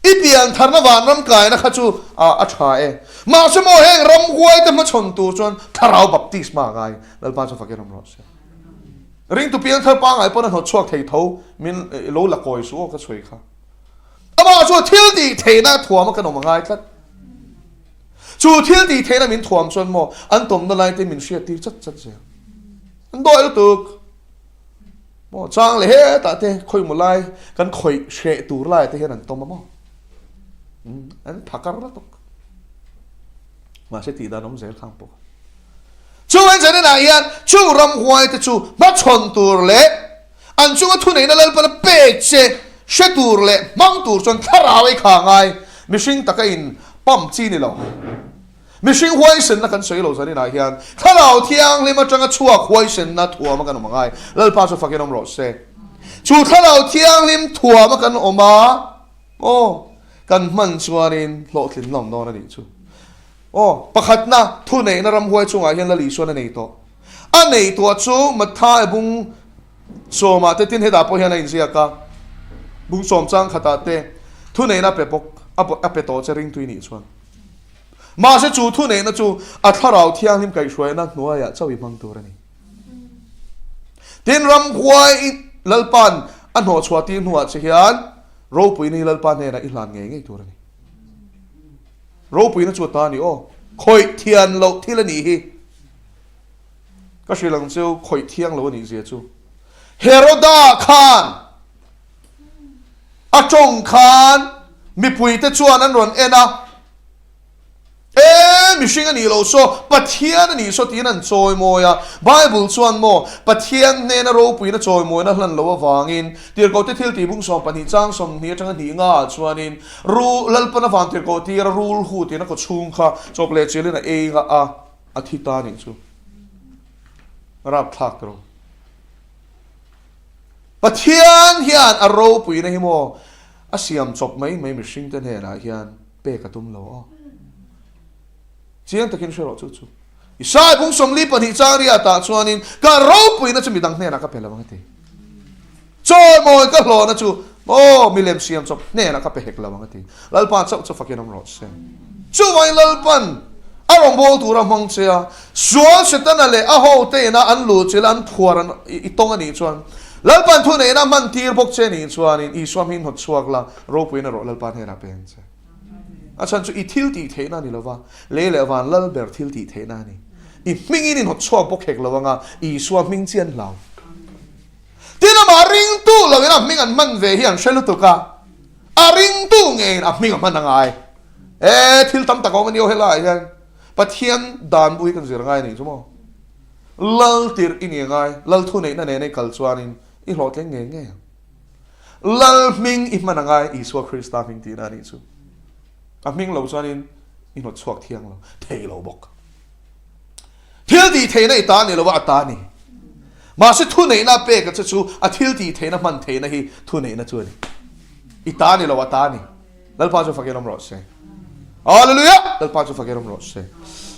I pian tharna vanram kaina kha chu a tha e. Mahse maw heng ramhuaite hmachhawn tur chuan thlarau baptisma a ngai. Lalpa chu fakin awm rawh se. Ringtu piangthar pangngai pawn a hnawt chhuak thei tho, min lo la kawi suh aw ka chhui kha. Amah chu thil tih theihna a thuam a kan awm a ngai tlat. Chu thil tih theihna min thuam chuan maw an tawmna lai te min hriat tir chat chat zel. An dawi lutuk. Maw chang leh hetah te khawi maw lai kan khawih hreh tur lai te hian an tawm a maw. An phakar lutuk. Mahse tih dan awm zel khang pawh. Chu Enzenenah hian chung ramhuaite chu hmachhawn tur leh an chunga thuneihna Lalpana pek che hre tur leh hmang tur chuan thlarau ei kha ngai mihring taka in pump chi ni lo. Mihring huaisenna kan sawi lo zaninah hian thlarau thianghlim atanga chhuak huaisenna thuama kan awm a ngai. Lalpa chu fakin awm rawh se. Chu thlarau thianghlim thuama kan awm a, aw, kan hman chuanin hlawhtlinna awm dawn a nih chu. Aw, pakhatna, thuneihna ramhuai chungah hian Lal Isuan a nei tawh. A nei tuah chu Matthai bung Sawmah te tin hetah pawh hian a inziak a, bung sawm chang khatah te thuneihna a pe bawk, a pe tawh che ringtui nih chuan. Mahse chu thuneihna chu a thlarau thianghlim kaihhruaina hnuaiah chauh i hmang tur a ni. Tin, ramhuai Lalpa'n a hnawhchhuah tir hnuah che hian ropuina hi Lalpa hnenah i hlan ngei ngei tur a ni. Ropuina chu a ta a ni aw, khawih thian loh thil a nih hi. Ka hrilh ang cheu khawih thiang lo a nih zia chu. Heroda khan a tawng khan mipuite chuan an rawn en a, E, mihring a nih loh saw, Pathian a nih saw tiin an chawimawi a. Bible chuan maw, Pathian hnena ropuina chawimawina hlan loh avangin, Tirhkohte thil tih bung 12 chang 20 atanga hnih ngaah chuanin, Ru, Lalpan a van tirhkoh tira rul hu tiin a kaw chhung kha chawp leh chilin a ei nga a, a thi ta nih chu. Rapthlak tawh. Pathian hian a ropuina hi maw a siam chawp mai mai mihringte hnenah hian pek a tum lo aw. Chiang takin hre rawh chu chu. Isai bung 42 chang riatah chuanin ka ropuina chu midang hnenah ka pe lo ang a ti. Chawimawi ka hlawhna chu maw milem siam chawp hnenah ka pe hek lo ang a ti. Lalpa chauh chu fakin awm rawh se. Chuvangin Lalpan a rawngbâwl tura hmang che a, sual Setana leh a hote ina an luh chilh an phuar an i tawng a nih chuan, Lalpan thuneihna hman tir bawk che nih chuanin Isua hming hnawt chhuak la, ropuina rawh Lalpa hnenah pe ang che. A chhan chu i thil tih theihna a ni lo va, lei leh van lal ber thil tih theihna a ni. I hmingin i hnawt chhuak bawk hek lo anga Isua hming chi an hlau. Tin amah ringtu loin a hming an hman ve hi an hre lutuk a, a ringtu ngeiin a hming a hman a ngai. E, thil tam tak a awm a ni aw helaiah hian Pathian dan bu hi kan zir ngai a nih chu maw? Lal tirh i ni ngai, lal thuneihna nena i kal chuanin i hlawhtling ngei ngei ang. Lal hming i hman a ngai, Isua Krista hming tihna a nih chu. A hming lo chuanin i hnawt chhuak thiang lo, thei lo bawk. Thil tih theihna i ta ni lo a, a ta ni. Mahse thuneihna a pek a che chu a thil tih theihna hman theihna hi thuneihna chu a ni. I ta ni lo, a ta ni. Lalpa chu fakin awm rawh se. Hallelujah! Lalpa chu fakin awm rawh se.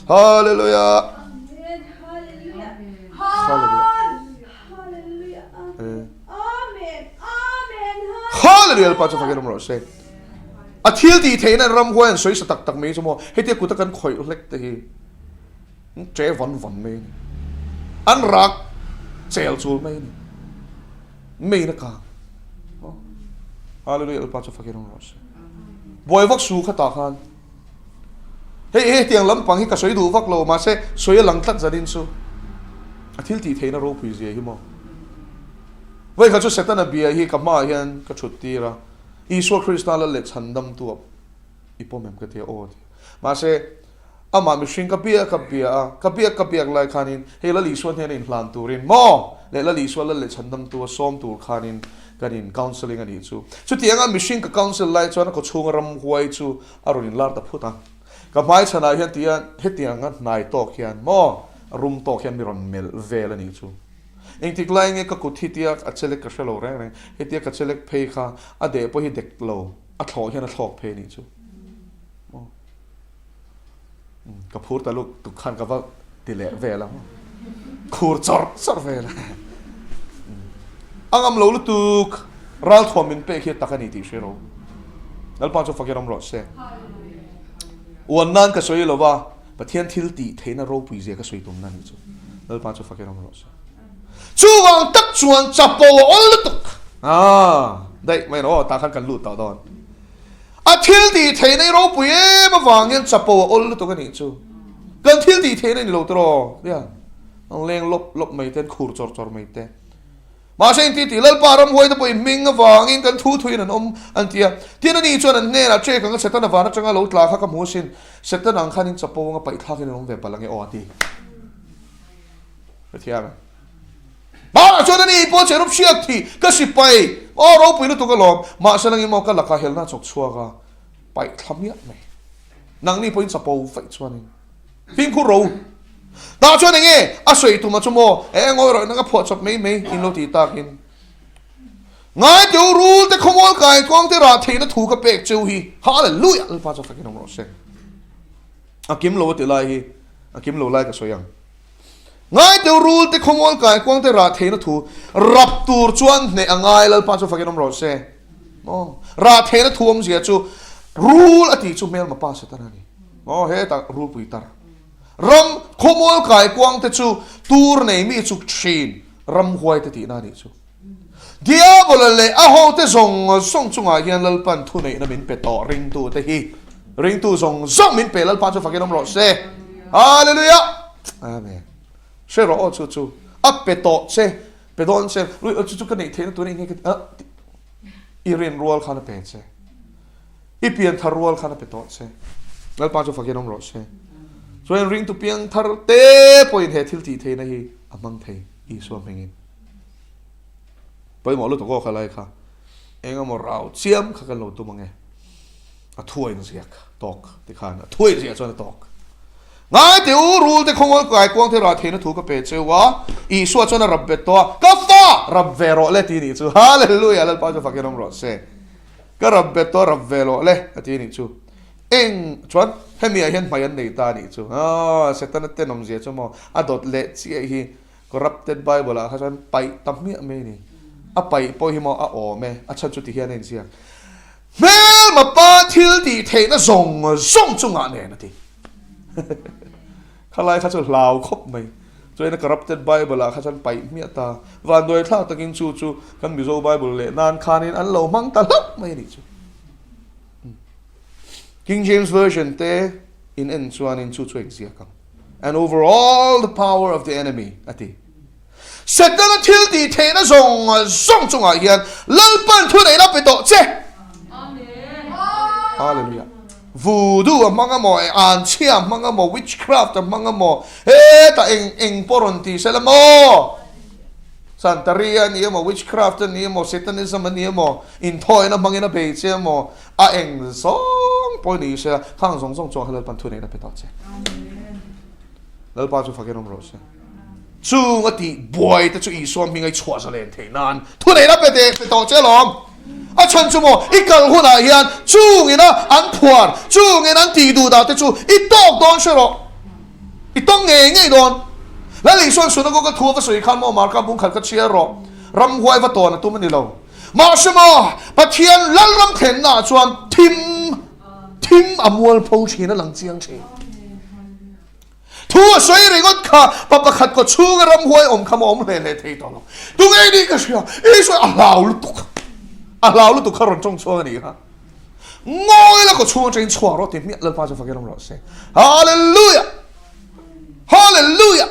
Hallelujah! Amen. Hallelujah. Hallelujah. Hallelujah. Amen. Amen. Hallelujah! Lalpa chu fakin awm rawh se. A thil tih theihna ramhuai an sawi sa tak tak mai chu maw hetia kuta kan khawih hlek te hi che vawn vawn mai a ni. An rak chel chul mai a ni. Main a kang. Hallelujah Lalpa chu fakin awm rawh se. Buai vak su kha tah khan. Hei hei tiang lampang hi ka sawi duh vak lo mahse sawi a lang tlat zanin chu. A thil tih theihna ropui zia hi maw. Vawikhat chu Setana bia hi ka hmaah hian ka thut tir a. Isua Krista lal leh chhandamtu a i pawm em ka ti a, aw a ti a. Mahse, amah mihring ka biak ka bia a, ka biak ka biak lai khanin hei Lal Isua hnena inhlan turin maw leh Lal Isua lal leh chhandamtu a sawm tur khanin kan in counselling a nih chu. Chutianga mihring ka counsel lai chuan a kawchhunga ramhuai chu a rawn inlar ta phut a. Ka hmaichhanah hian tia hetianga hnai tawk hian maw rum tawk hian mi rawn melh vel a nih chu. Engtik lai nge ka kut hi tia a chelek ka hre lo reng reng, hetia ka chelek phei kha a deh pawh hi dek lo, a thlawh hian a thlawk phei a nih chu. Maw? Ka phur ta luk tuk khan ka va ti leh vel a, khur chawrh chawrh vel a. A ngam lo lutuk, ralthuam min pek hi a tak a ni tih hre ro. Lalpa chu fakin awm rawh se. Uan nan ka sawi lo va, Pathian thil tih theihna ropui zia ka sawi tumna a nih chu. Lalpa chu fakin awm rawh se. Chuvang tak chuan chapo a awl lutuk. Ah, daih mai rawh, tah khan kan lut tawh dawn. A thil tih theihna i ropui em avang hian chapo a awl lutuk a nih chu. Kan thil tih theihna i ni lo tawh, nia. Ang leng lawp lawp mai te, an khur chawr chawr mai te. Mahse inti tih Lalpa ramhuaite pawhin hming avangin kan thu thuin an awm an ti a. Tin ani chuan an hnenah ṭek anga Setana van aṭanga lo tla kha ka hmu asin, Setana ang khanin chapo anga paih thlakin an awm ve palh ange aw a ti. Hrethiam em? Mahah chuan ani pawh cherub hriak thih ka sipai aw ropui lutuk alawm, mahse langin maw ka lakah helna a chawk chhuak a, paih thla miah mai. Nangni pawhin chapo vaih chuanin. Fimkhur ro. Tah chuan eng nge a sawi tuma chu maw? E ngawi rawh nanga phuah chawp mai mai in lo ti takin. Ngai teu rul te khawmual kai kuang te rah theihna thu ka pek cheu hi. Hallelujah! Lalpa chu fakin awm rawh se. A kim lo a ti lai hi a kim lo lai ka sawi ang. Ngai deuh rul te khawmual kaikuang te rah theihna thu rap tur chuan hneh a ngai Lalpa chu fakin awm rawh se. Maw? Rah theihna thu awmzia chu rul a tih chu hmelma pa Setana a ni. Maw? Hetah rulpui tar. Ram khawmual kaikuang te chu tur nei mi chuk thin ramhuai te tihna a nih chu. Diabola leh a hote zawng zawng chungah hian Lalpan thuneihna min pe tawh ringtute hi ringtu zawng zawng min pe Lalpa chu fakin awm rawh se. Hallelujah! Amen. Hre rawh aw chu chu a pe tawh che pe dawn che chu chu ka neih theihna tur eng nge ka i rin rual khan a pe che. I pianthar rual khan a pe tawh che. Lalpa chu fakin awm rawh se. Chuan ringtu piangthar te pawhin he thil tih theihna hi a hmang thei Isua hmingin. Pawimawh lutuk aw kha lai kha eng emaw rau chiam kha kan lo tum ange. A thuain ziak tawk tikhan a thuain ziah chuan a tawk. Ngai teh u, rul te khawngawl kai kuang te rah theihna thu ka pe cheu a, Isua chuan a rap bet tawh a, ka fa rap ve rawh le ti nih chu. Hallelujah, Lalpa chu fakin awm rawh se. Ka rap bet tawh a rap ve rawh le a ti nih chu. Eng chuan hemi ah hian hmai an nei ta nih chu. Aw, Setana tenawmzia chu maw a dawt leh chiah hi. Corrupted Bible ah kha chuan paih ta hmiah mai a ni. A paih pawh hi maw a awm e, a chhan chu ti hian a inziak. Hmelma pa thil tih theihna zawng zawng chungah nen a ti. Khalai kha chu hlau khawp mai. Chuan a Corrupted Bible ah kha chuan paih hmiah ta. Vanduai thlak takin chu chu kan Mizo Bible leh nan khanin an lo hmang ta hlauh mai a nih chu. King James Version te in en chuanin chu chu engziak ang. And over all the power of the enemy, a ti. Setana thil tih theihna zawng zawng chungah hian Lalpan thuneihna pe tawh che. Hallelujah. Voodoo a hmang amaw, anchhia a hmang amaw, witchcraft a hmang amaw, hetah eng eng pawh rawn ti sela maw? Santeria a ni emaw, witchcraft a ni emaw, satanism a ni emaw, inthawina hmangin a bei che emaw, A eng zawng pawh ni se, khang zawng zawng chuan kha Lalpan thu neihna pe ta che. Lalpa chu fakin awm rawh se. Chung a tih buai te chu Isua hminga i chhuah zalen theih nan thu neihna pe teh pe tawh che alawm. A chhan chu maw i kal hunah hian chungina an phuar, chungin an tih duh dah te chu i tawk dawn hre rawh. I tawng ngei ngei dawn. Lal Isuan synagogue a thu a va sawi khan maw Marka bung khat kha chhiar rawh. Ramhuai va tawn a tum a ni lo. Mahse maw, Pathian Lalram thlennaah chuan thim thim a mualpho thin a lang chiang thin. Thu a sawi ringawt kha pa pakhat kaw chhunga ramhuai awm kha maw awm hle hle thei tawh lo. Tunge nih ka hria, Isua a hlau lutuk, a hlau lutuk kha rawn tawng chhuak a nih kha. Ngawi la kaw chhung atangin chhuak rawh ti hmiah Lalpa chu fakin awm rawh se. Hallelujah! Hallelujah!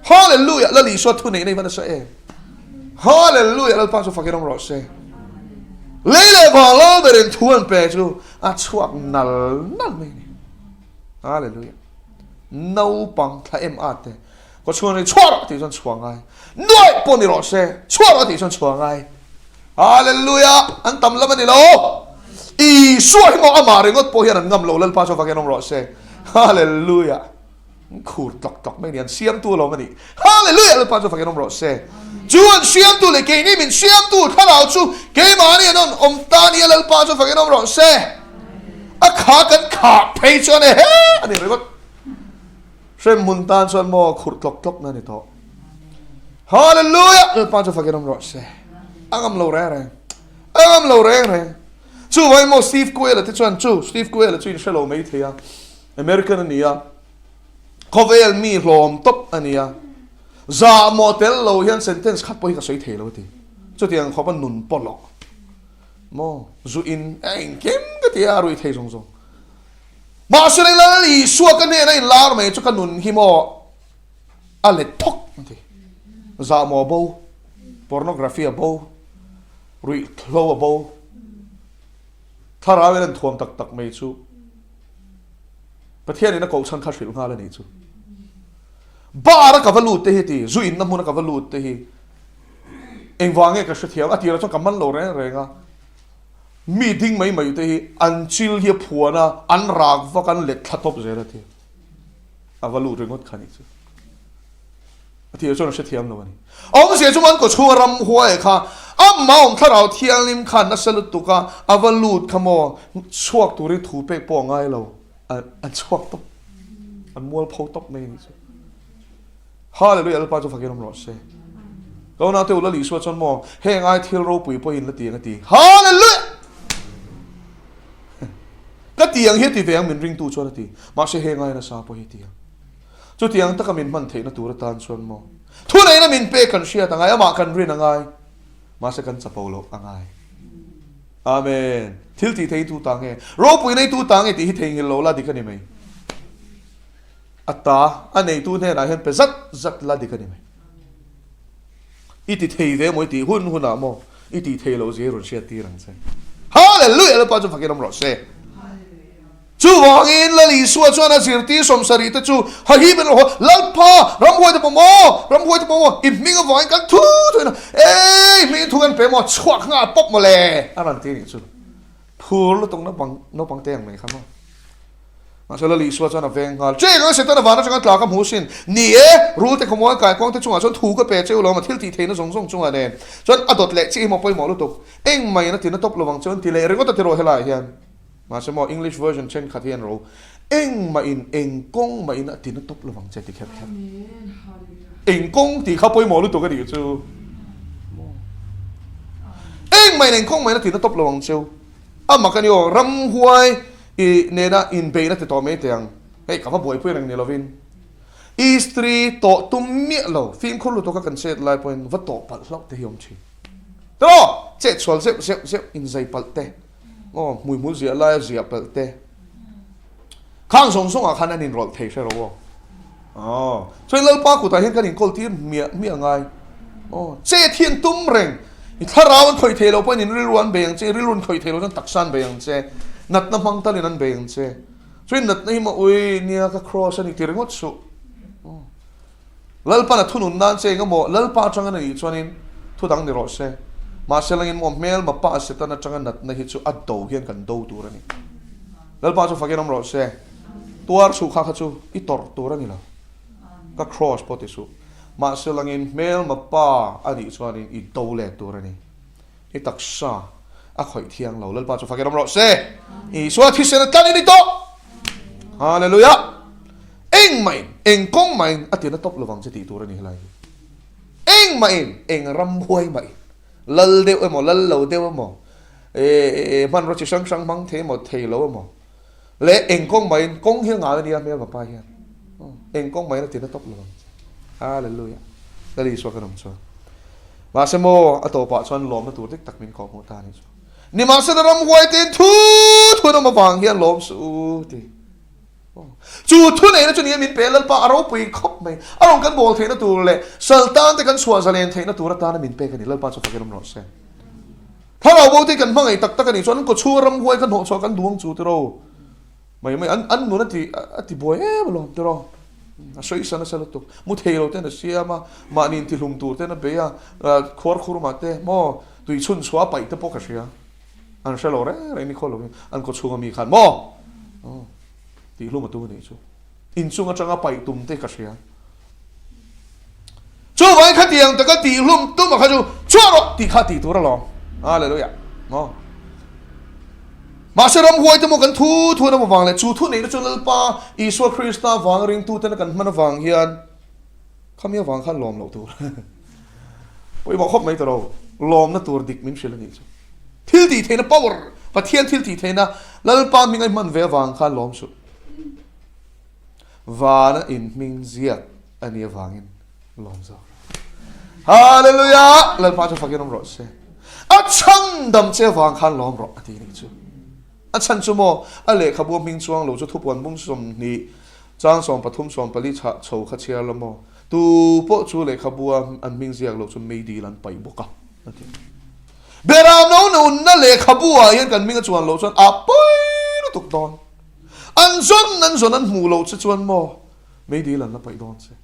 Hallelujah! Lal Isua thu neihna i va nasa em? Hallelujah! Lalpa chu fakin awm rawh se. Lei leh vang lal berin thu an pe chu a chhuak nal nal mai ni. Hallelujah! Naupang thla em a te ko chhuak ni chhuak rawh tih chuan chhuak ngai. Nuai pawh ni rawh se chhuak rawh tih chuan chhuak ngai. Hallelujah! An tam lam a ni lo. Isua hi maw amah ringawt pawh hian an ngam lo Lalpa chu fakin awm rawh se. Hallelujah! An khur tlawk tlawk mai a ni, an siamtu alawm a ni. Hallelujah! Lalpa chu fakin awm rawh se. Chu an siamtu leh keini min siamtu thlarau chu keimahni an rawn awm ta nia Lalpa chu fakin awm rawh se. A kha kan khah phei chuan e he a ni ringawt. Hremhmun tan chuan maw khurh tlawk tlawk na ni tawh. Hallelujah! Lalpa chu fakin awm rawh se. A ngam lo reng reng. A ngam lo reng reng. Chu vai maw Steve Quayle te chuan chu Steve Quayle chu in hre lo mai thei a. American a ni a. Khawvel mi hlawm tawp a ni a. Zah maw tel lo hian sentence khat pawh hi ka sawi thei lo a ti. Chutiang khawpa nun pawlawh. Maw zu in a engkim ka ti a, a ruih thei zawng zawng. Mahse Lal Isua ka hnena inlar mai chu ka nun hi maw a let thawk a ti. Zahmawh a bo, pornography a bo, ruihhlo a bo, thlarau in an thuam tak tak mai chu Pathianin a kohchhan kha hrilh nghal a nih chu. Bar a ka va lut te hi ti, zu inna hmun a ka va lut te hi engvang nge ka hrethiam a tirah chuan ka man lo reng reng a. Mi ding mai mai te hi an chil hi a phuan a, an rak vak an let thla tawp zel a ti. A va lut ringawt kha nih chu. A tir chuan a hrethiam lo a ni. Awmzia chu an kawchhunga ramhuai kha amah awm thlarau thianghlim khan nasa lutuk a, a va lut kha maw chhuak turin thu pek pawh a ngai lo, an chhuak tawp, an mualpho tawp mai a nih chu. Hallelujah Lalpa chu fakin awm rawh se. Ka unaute u Lal Isua chuan maw heng ai thil ropui pawhin la ti ang a ti. Hallelujah! Ka ti ang hi a ti ve ang min ringtu chuan a ti. Mahse heng ai nasa pawh hi a ti ang. Chutiang taka min hman theihna tur atan chuan maw thuneihna min pek kan hriat a ngai, amah kan rin a ngai. Mahse kan chapo loh a ngai. Amen. Thil tih thei tu ta nge? Ropui nei tu ta nge tih hi theihnghilh lo la dik a ni mai. A ta a neitu hnenah hian pe zat zat la dik a ni mai. I ti thei ve maw i tih hun hunah maw i tih thei loh zia i rawn hriat tir ang che. Hallelujah! Lalpa chu fakin awm rawh se. Chuvangin Lal Isua chuan a zirtir sawmsarih te chu hahim in rawn Lalpa ramhuai te pawh maw ramhuai te pawh maw i hming avangin kan thu thu in ei hming thu kan pe maw chhuak nghal pawp maw le a rawn ti nih chu phur lutuk naupang naupang te ang mai kha maw. Mahse Lal Isua chuan a veng nghal, Cheng ang Setana van atanga tla ka hmu sin. Ni e, rul te khawmuai kaikuang te chungah chuan thu ka pe cheu lo a, thil tih theihna zawng zawng chungah nen chuan a dawt leh chiah hi maw pawimawh lutuk. Engmah in a tina tawp lo ang chuan ti leh ringawt a ti rawh helaiah hian. Mahse maw English version thenkhat hi an ro, Engmah in eng kawng mah in a tina tawp lo ang che ti kher kher. Eng kawng tih kha pawimawh lutuk a nih chu. Engmah in eng kawng mah in a tina tawp lo ang cheu. A mak a ni aw, ramhuai i nena inbeihna ti tawh mai teh ang. Hei ka va buaipui reng ni lovin Istri tawh tum miah lo, fimkhur lutuk a kan chet lai pawhin va tawh palh hlauh te hi awm thin. Tawh! Chet sual zeuh zeuh zeuh inzai palh te, aw hmuihmul ziah laia ziah palh te. Khang zawng zawngah khan an inrawlh thei hre ro aw. Aw, chuan Lalpa kutah hian kan inkawl tir hmiah hmiah ngai. Aw, chet hi an tum reng. I thlarau an khawih thei lo pawhin in rilru an bei ang che, i rilru an khawih thei lo chuan taksa an bei ang che, natna hmang talin an bei ang che. Chuan natna hi maw ui nia ka cross a ni ti ringawt suh. Aw. Lalpan a thunun nan che engemaw Lalpa atanga na nih chuanin thu dang ni rawh se. Mahse langin maw hmelma pa Satan atanga natna hi chu a do hian kan do tur a ni. Lalpa chu fakin awm rawh se. Tuar suh kha kha chu i tawrh tur a ni lo. Ka cross pawh ti suh. Mahse langin hmelma pa a nih chuanin i do let tur a ni. I taksa a khawih thiang lo. Lalpa chu fakin awm rawh se. Isua thisen a tlan i ni tawh. Hallelujah. Engmah in, eng kawng mah in a tina tawp lovang che tih tur a ni helai hi. Engmah in, eng ramhuai mah in, lal deuh emaw, lal lo deuh emaw, hmanraw chi hrang hrang hmang thei emaw, thei lo emaw, leh eng kawng mah in, kawng hi a ngai a nia hmel vapa hian, eng kawng mah in a tina tawp lovang che. Hallelujah. Lal Isua kan awm chuan. Mahse maw, a tawpah chuan lawmna tur dik tak min kawhhmuh ta a nih chu. Nimahsela ramhuai te in thu thu an awm avang hian lawm suh u ti. Chu thuneihna chu ni a min pe Lalpa a ropui khawp mai. A rawn kan bawl theihna tur leh Saltan te kan chhuah zalen theihna tur atana min pek a ni. Lalpa chu fakin awm rawh se. Thlarau bo te kan hmangaih tak tak a nih chuan an kawchhunga ramhuai kha hnawhchhuah kan duh ang chu tiraw. Mai mai an an nun a ti a ti buai em alawm tiraw. A sawi sa nasa lutuk. Mu thei lo ten a siam a, mahni intihlum tur ten a bei a, khuar khurmah te maw tui chhun chhuah a paih te pawh ka hria. An hre lo reng reng ni khaw lovin an khaw chhunga mi khan maw tih hlum a tum a nih chu. Inchung atanga paih tum te ka hria. Chuvangin khatiang taka tih hlum tum a kha chu chhuah rawh tih kha tih tur alawm. Hallelujah. Maw. Mahse ramhuai te maw kan thu thu an awm avang leh chu thu neihna chu Lalpa Isua Krista vang ringtuten a kan hman avang hian Khami avang khan lawm loh tur pawimawh khawp mai ta lo, lawmna tur dik min hrilh a nih chu. Thil tih theihna power, Pathian thil tih theihna Lalpa hming a hman ve avang khan lawm suh. Vana in hming ziak a nih avangin lawm zawk rawh. Hallelujah! Lalpa chu fakin awm rawh se. A chhandam che avang khan lawm rawh a ti nih chu. A chhan chu maw, a lehkhabu a hming chuang lo chu thupuan bung 20 chang 13 14 chhah chho kha chhiar la maw? Tu pawh chu lehkhabu a an hming ziak lo chu meidil an paih bawk a, a ti. Beram no nunna lehkhabu ah hian kan hming a chuan loh chuan a pawi lutuk dawn. An zawn an zawn an hmuh loh che chuan maw meidil an la paih dawn che.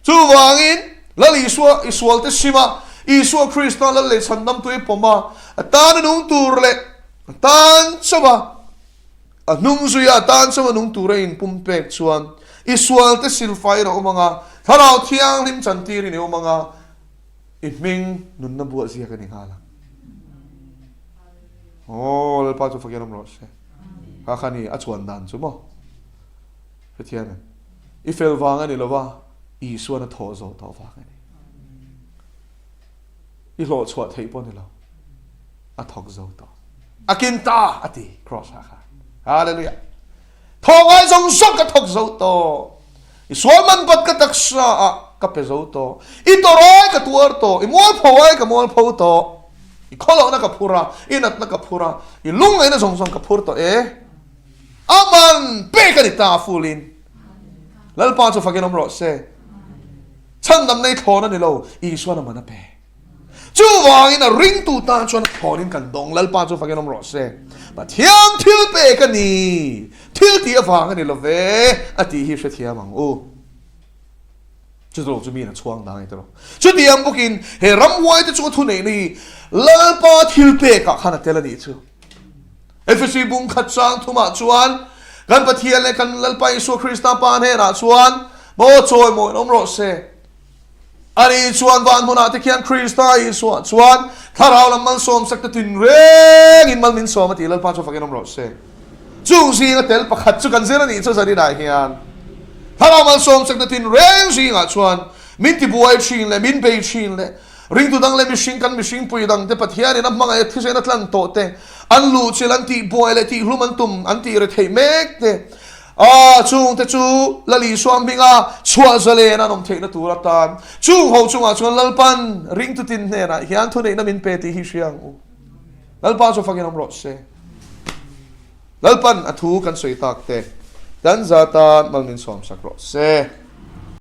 Chuvangin, Lal Isua i sualte sim a, Isua Krista Lal leh Chhandamtu i pawm a, a tan a nung tur leh a tan chauh a, a hnung zuia a tan chauh a nung tura i inpumpek chuan i sualte silfaiin a awm ang a, Thlarau Thianghlim chantirin i awm ang a, i hming nunna buah ziak a ni nghal ang. Aw, Lalpa chu fakin awm rawh se. Kha kha ni a chuan dan chu maw? Hrethian em? I fel vang a ni lo va. Isuan a thawh zawh tawh vang a ni. I hlawh chhuah theih pawh ni lo. A thawk zo tawh. A kin ta a ti cross ah khan. Hallelujah. Thawh ngai zawng zawng ka thawk zo tawh. I sual man bat ka taksa ah ka pe zo tawh. I tawrai ka tuar tawh. I mualpho ai ka mualpho tawh. I khawlohna ka phur a, i natna ka phur a, i lungngaihna zawng zawng ka phur tawh e. A man pek a ni ta full in. Lalpa chu fakin awm rawh se. Chhandam nei thlawn a ni lo, Isuan a man a pe. Chuvangin a ringtu tan chuan thlawnin kan dawng, Lalpa chu fakin awm rawh se. Pathian thil pek a ni, thil tih avang a ni lo ve, a tih hi hrethiam ang u. Chutilo chu miin a chhuang dang ei tawh. Chutiang bawkin he ramhuaite chunga thuneihna hi Lalpa thil pekah khan a tel a nih chu. Efesi bung khat chang thumah chuan kan Pathian leh kan Lalpa Isua Krista Pa hnenah chuan maw chawimawiin awm rawh se. Ani chuan van hmunah te khian Krista Isua chuan thlarau lam malsawmsak te tinrengin mal min sawm a ti Lalpa chu fakin awm rawh se. Chung zinga tel pakhat chu kan zir a nih chu zaninah hian thlarau malsawmsak te tinreng zingah chuan min tibuai thin leh min bei thin leh Ringtu dang leh mihring kan mihring pui dang te Pathianin a hmangaih a thisen a tlan tawh te, an luhchilh an tihbuai leh tihhlum an tum an tih retheih mek te, ah chung te chu Lal Isua hminga chhuah zalen an awm theihna tur atan chung ho chungah chuan Lalpan ringtu tin hnenah hian thuneihna min pe tih hi hria ang u. Lalpa chu fakin awm rawh se. Lalpan a thu kan sawi tak te kan za tan mal min sawmsak rawh se.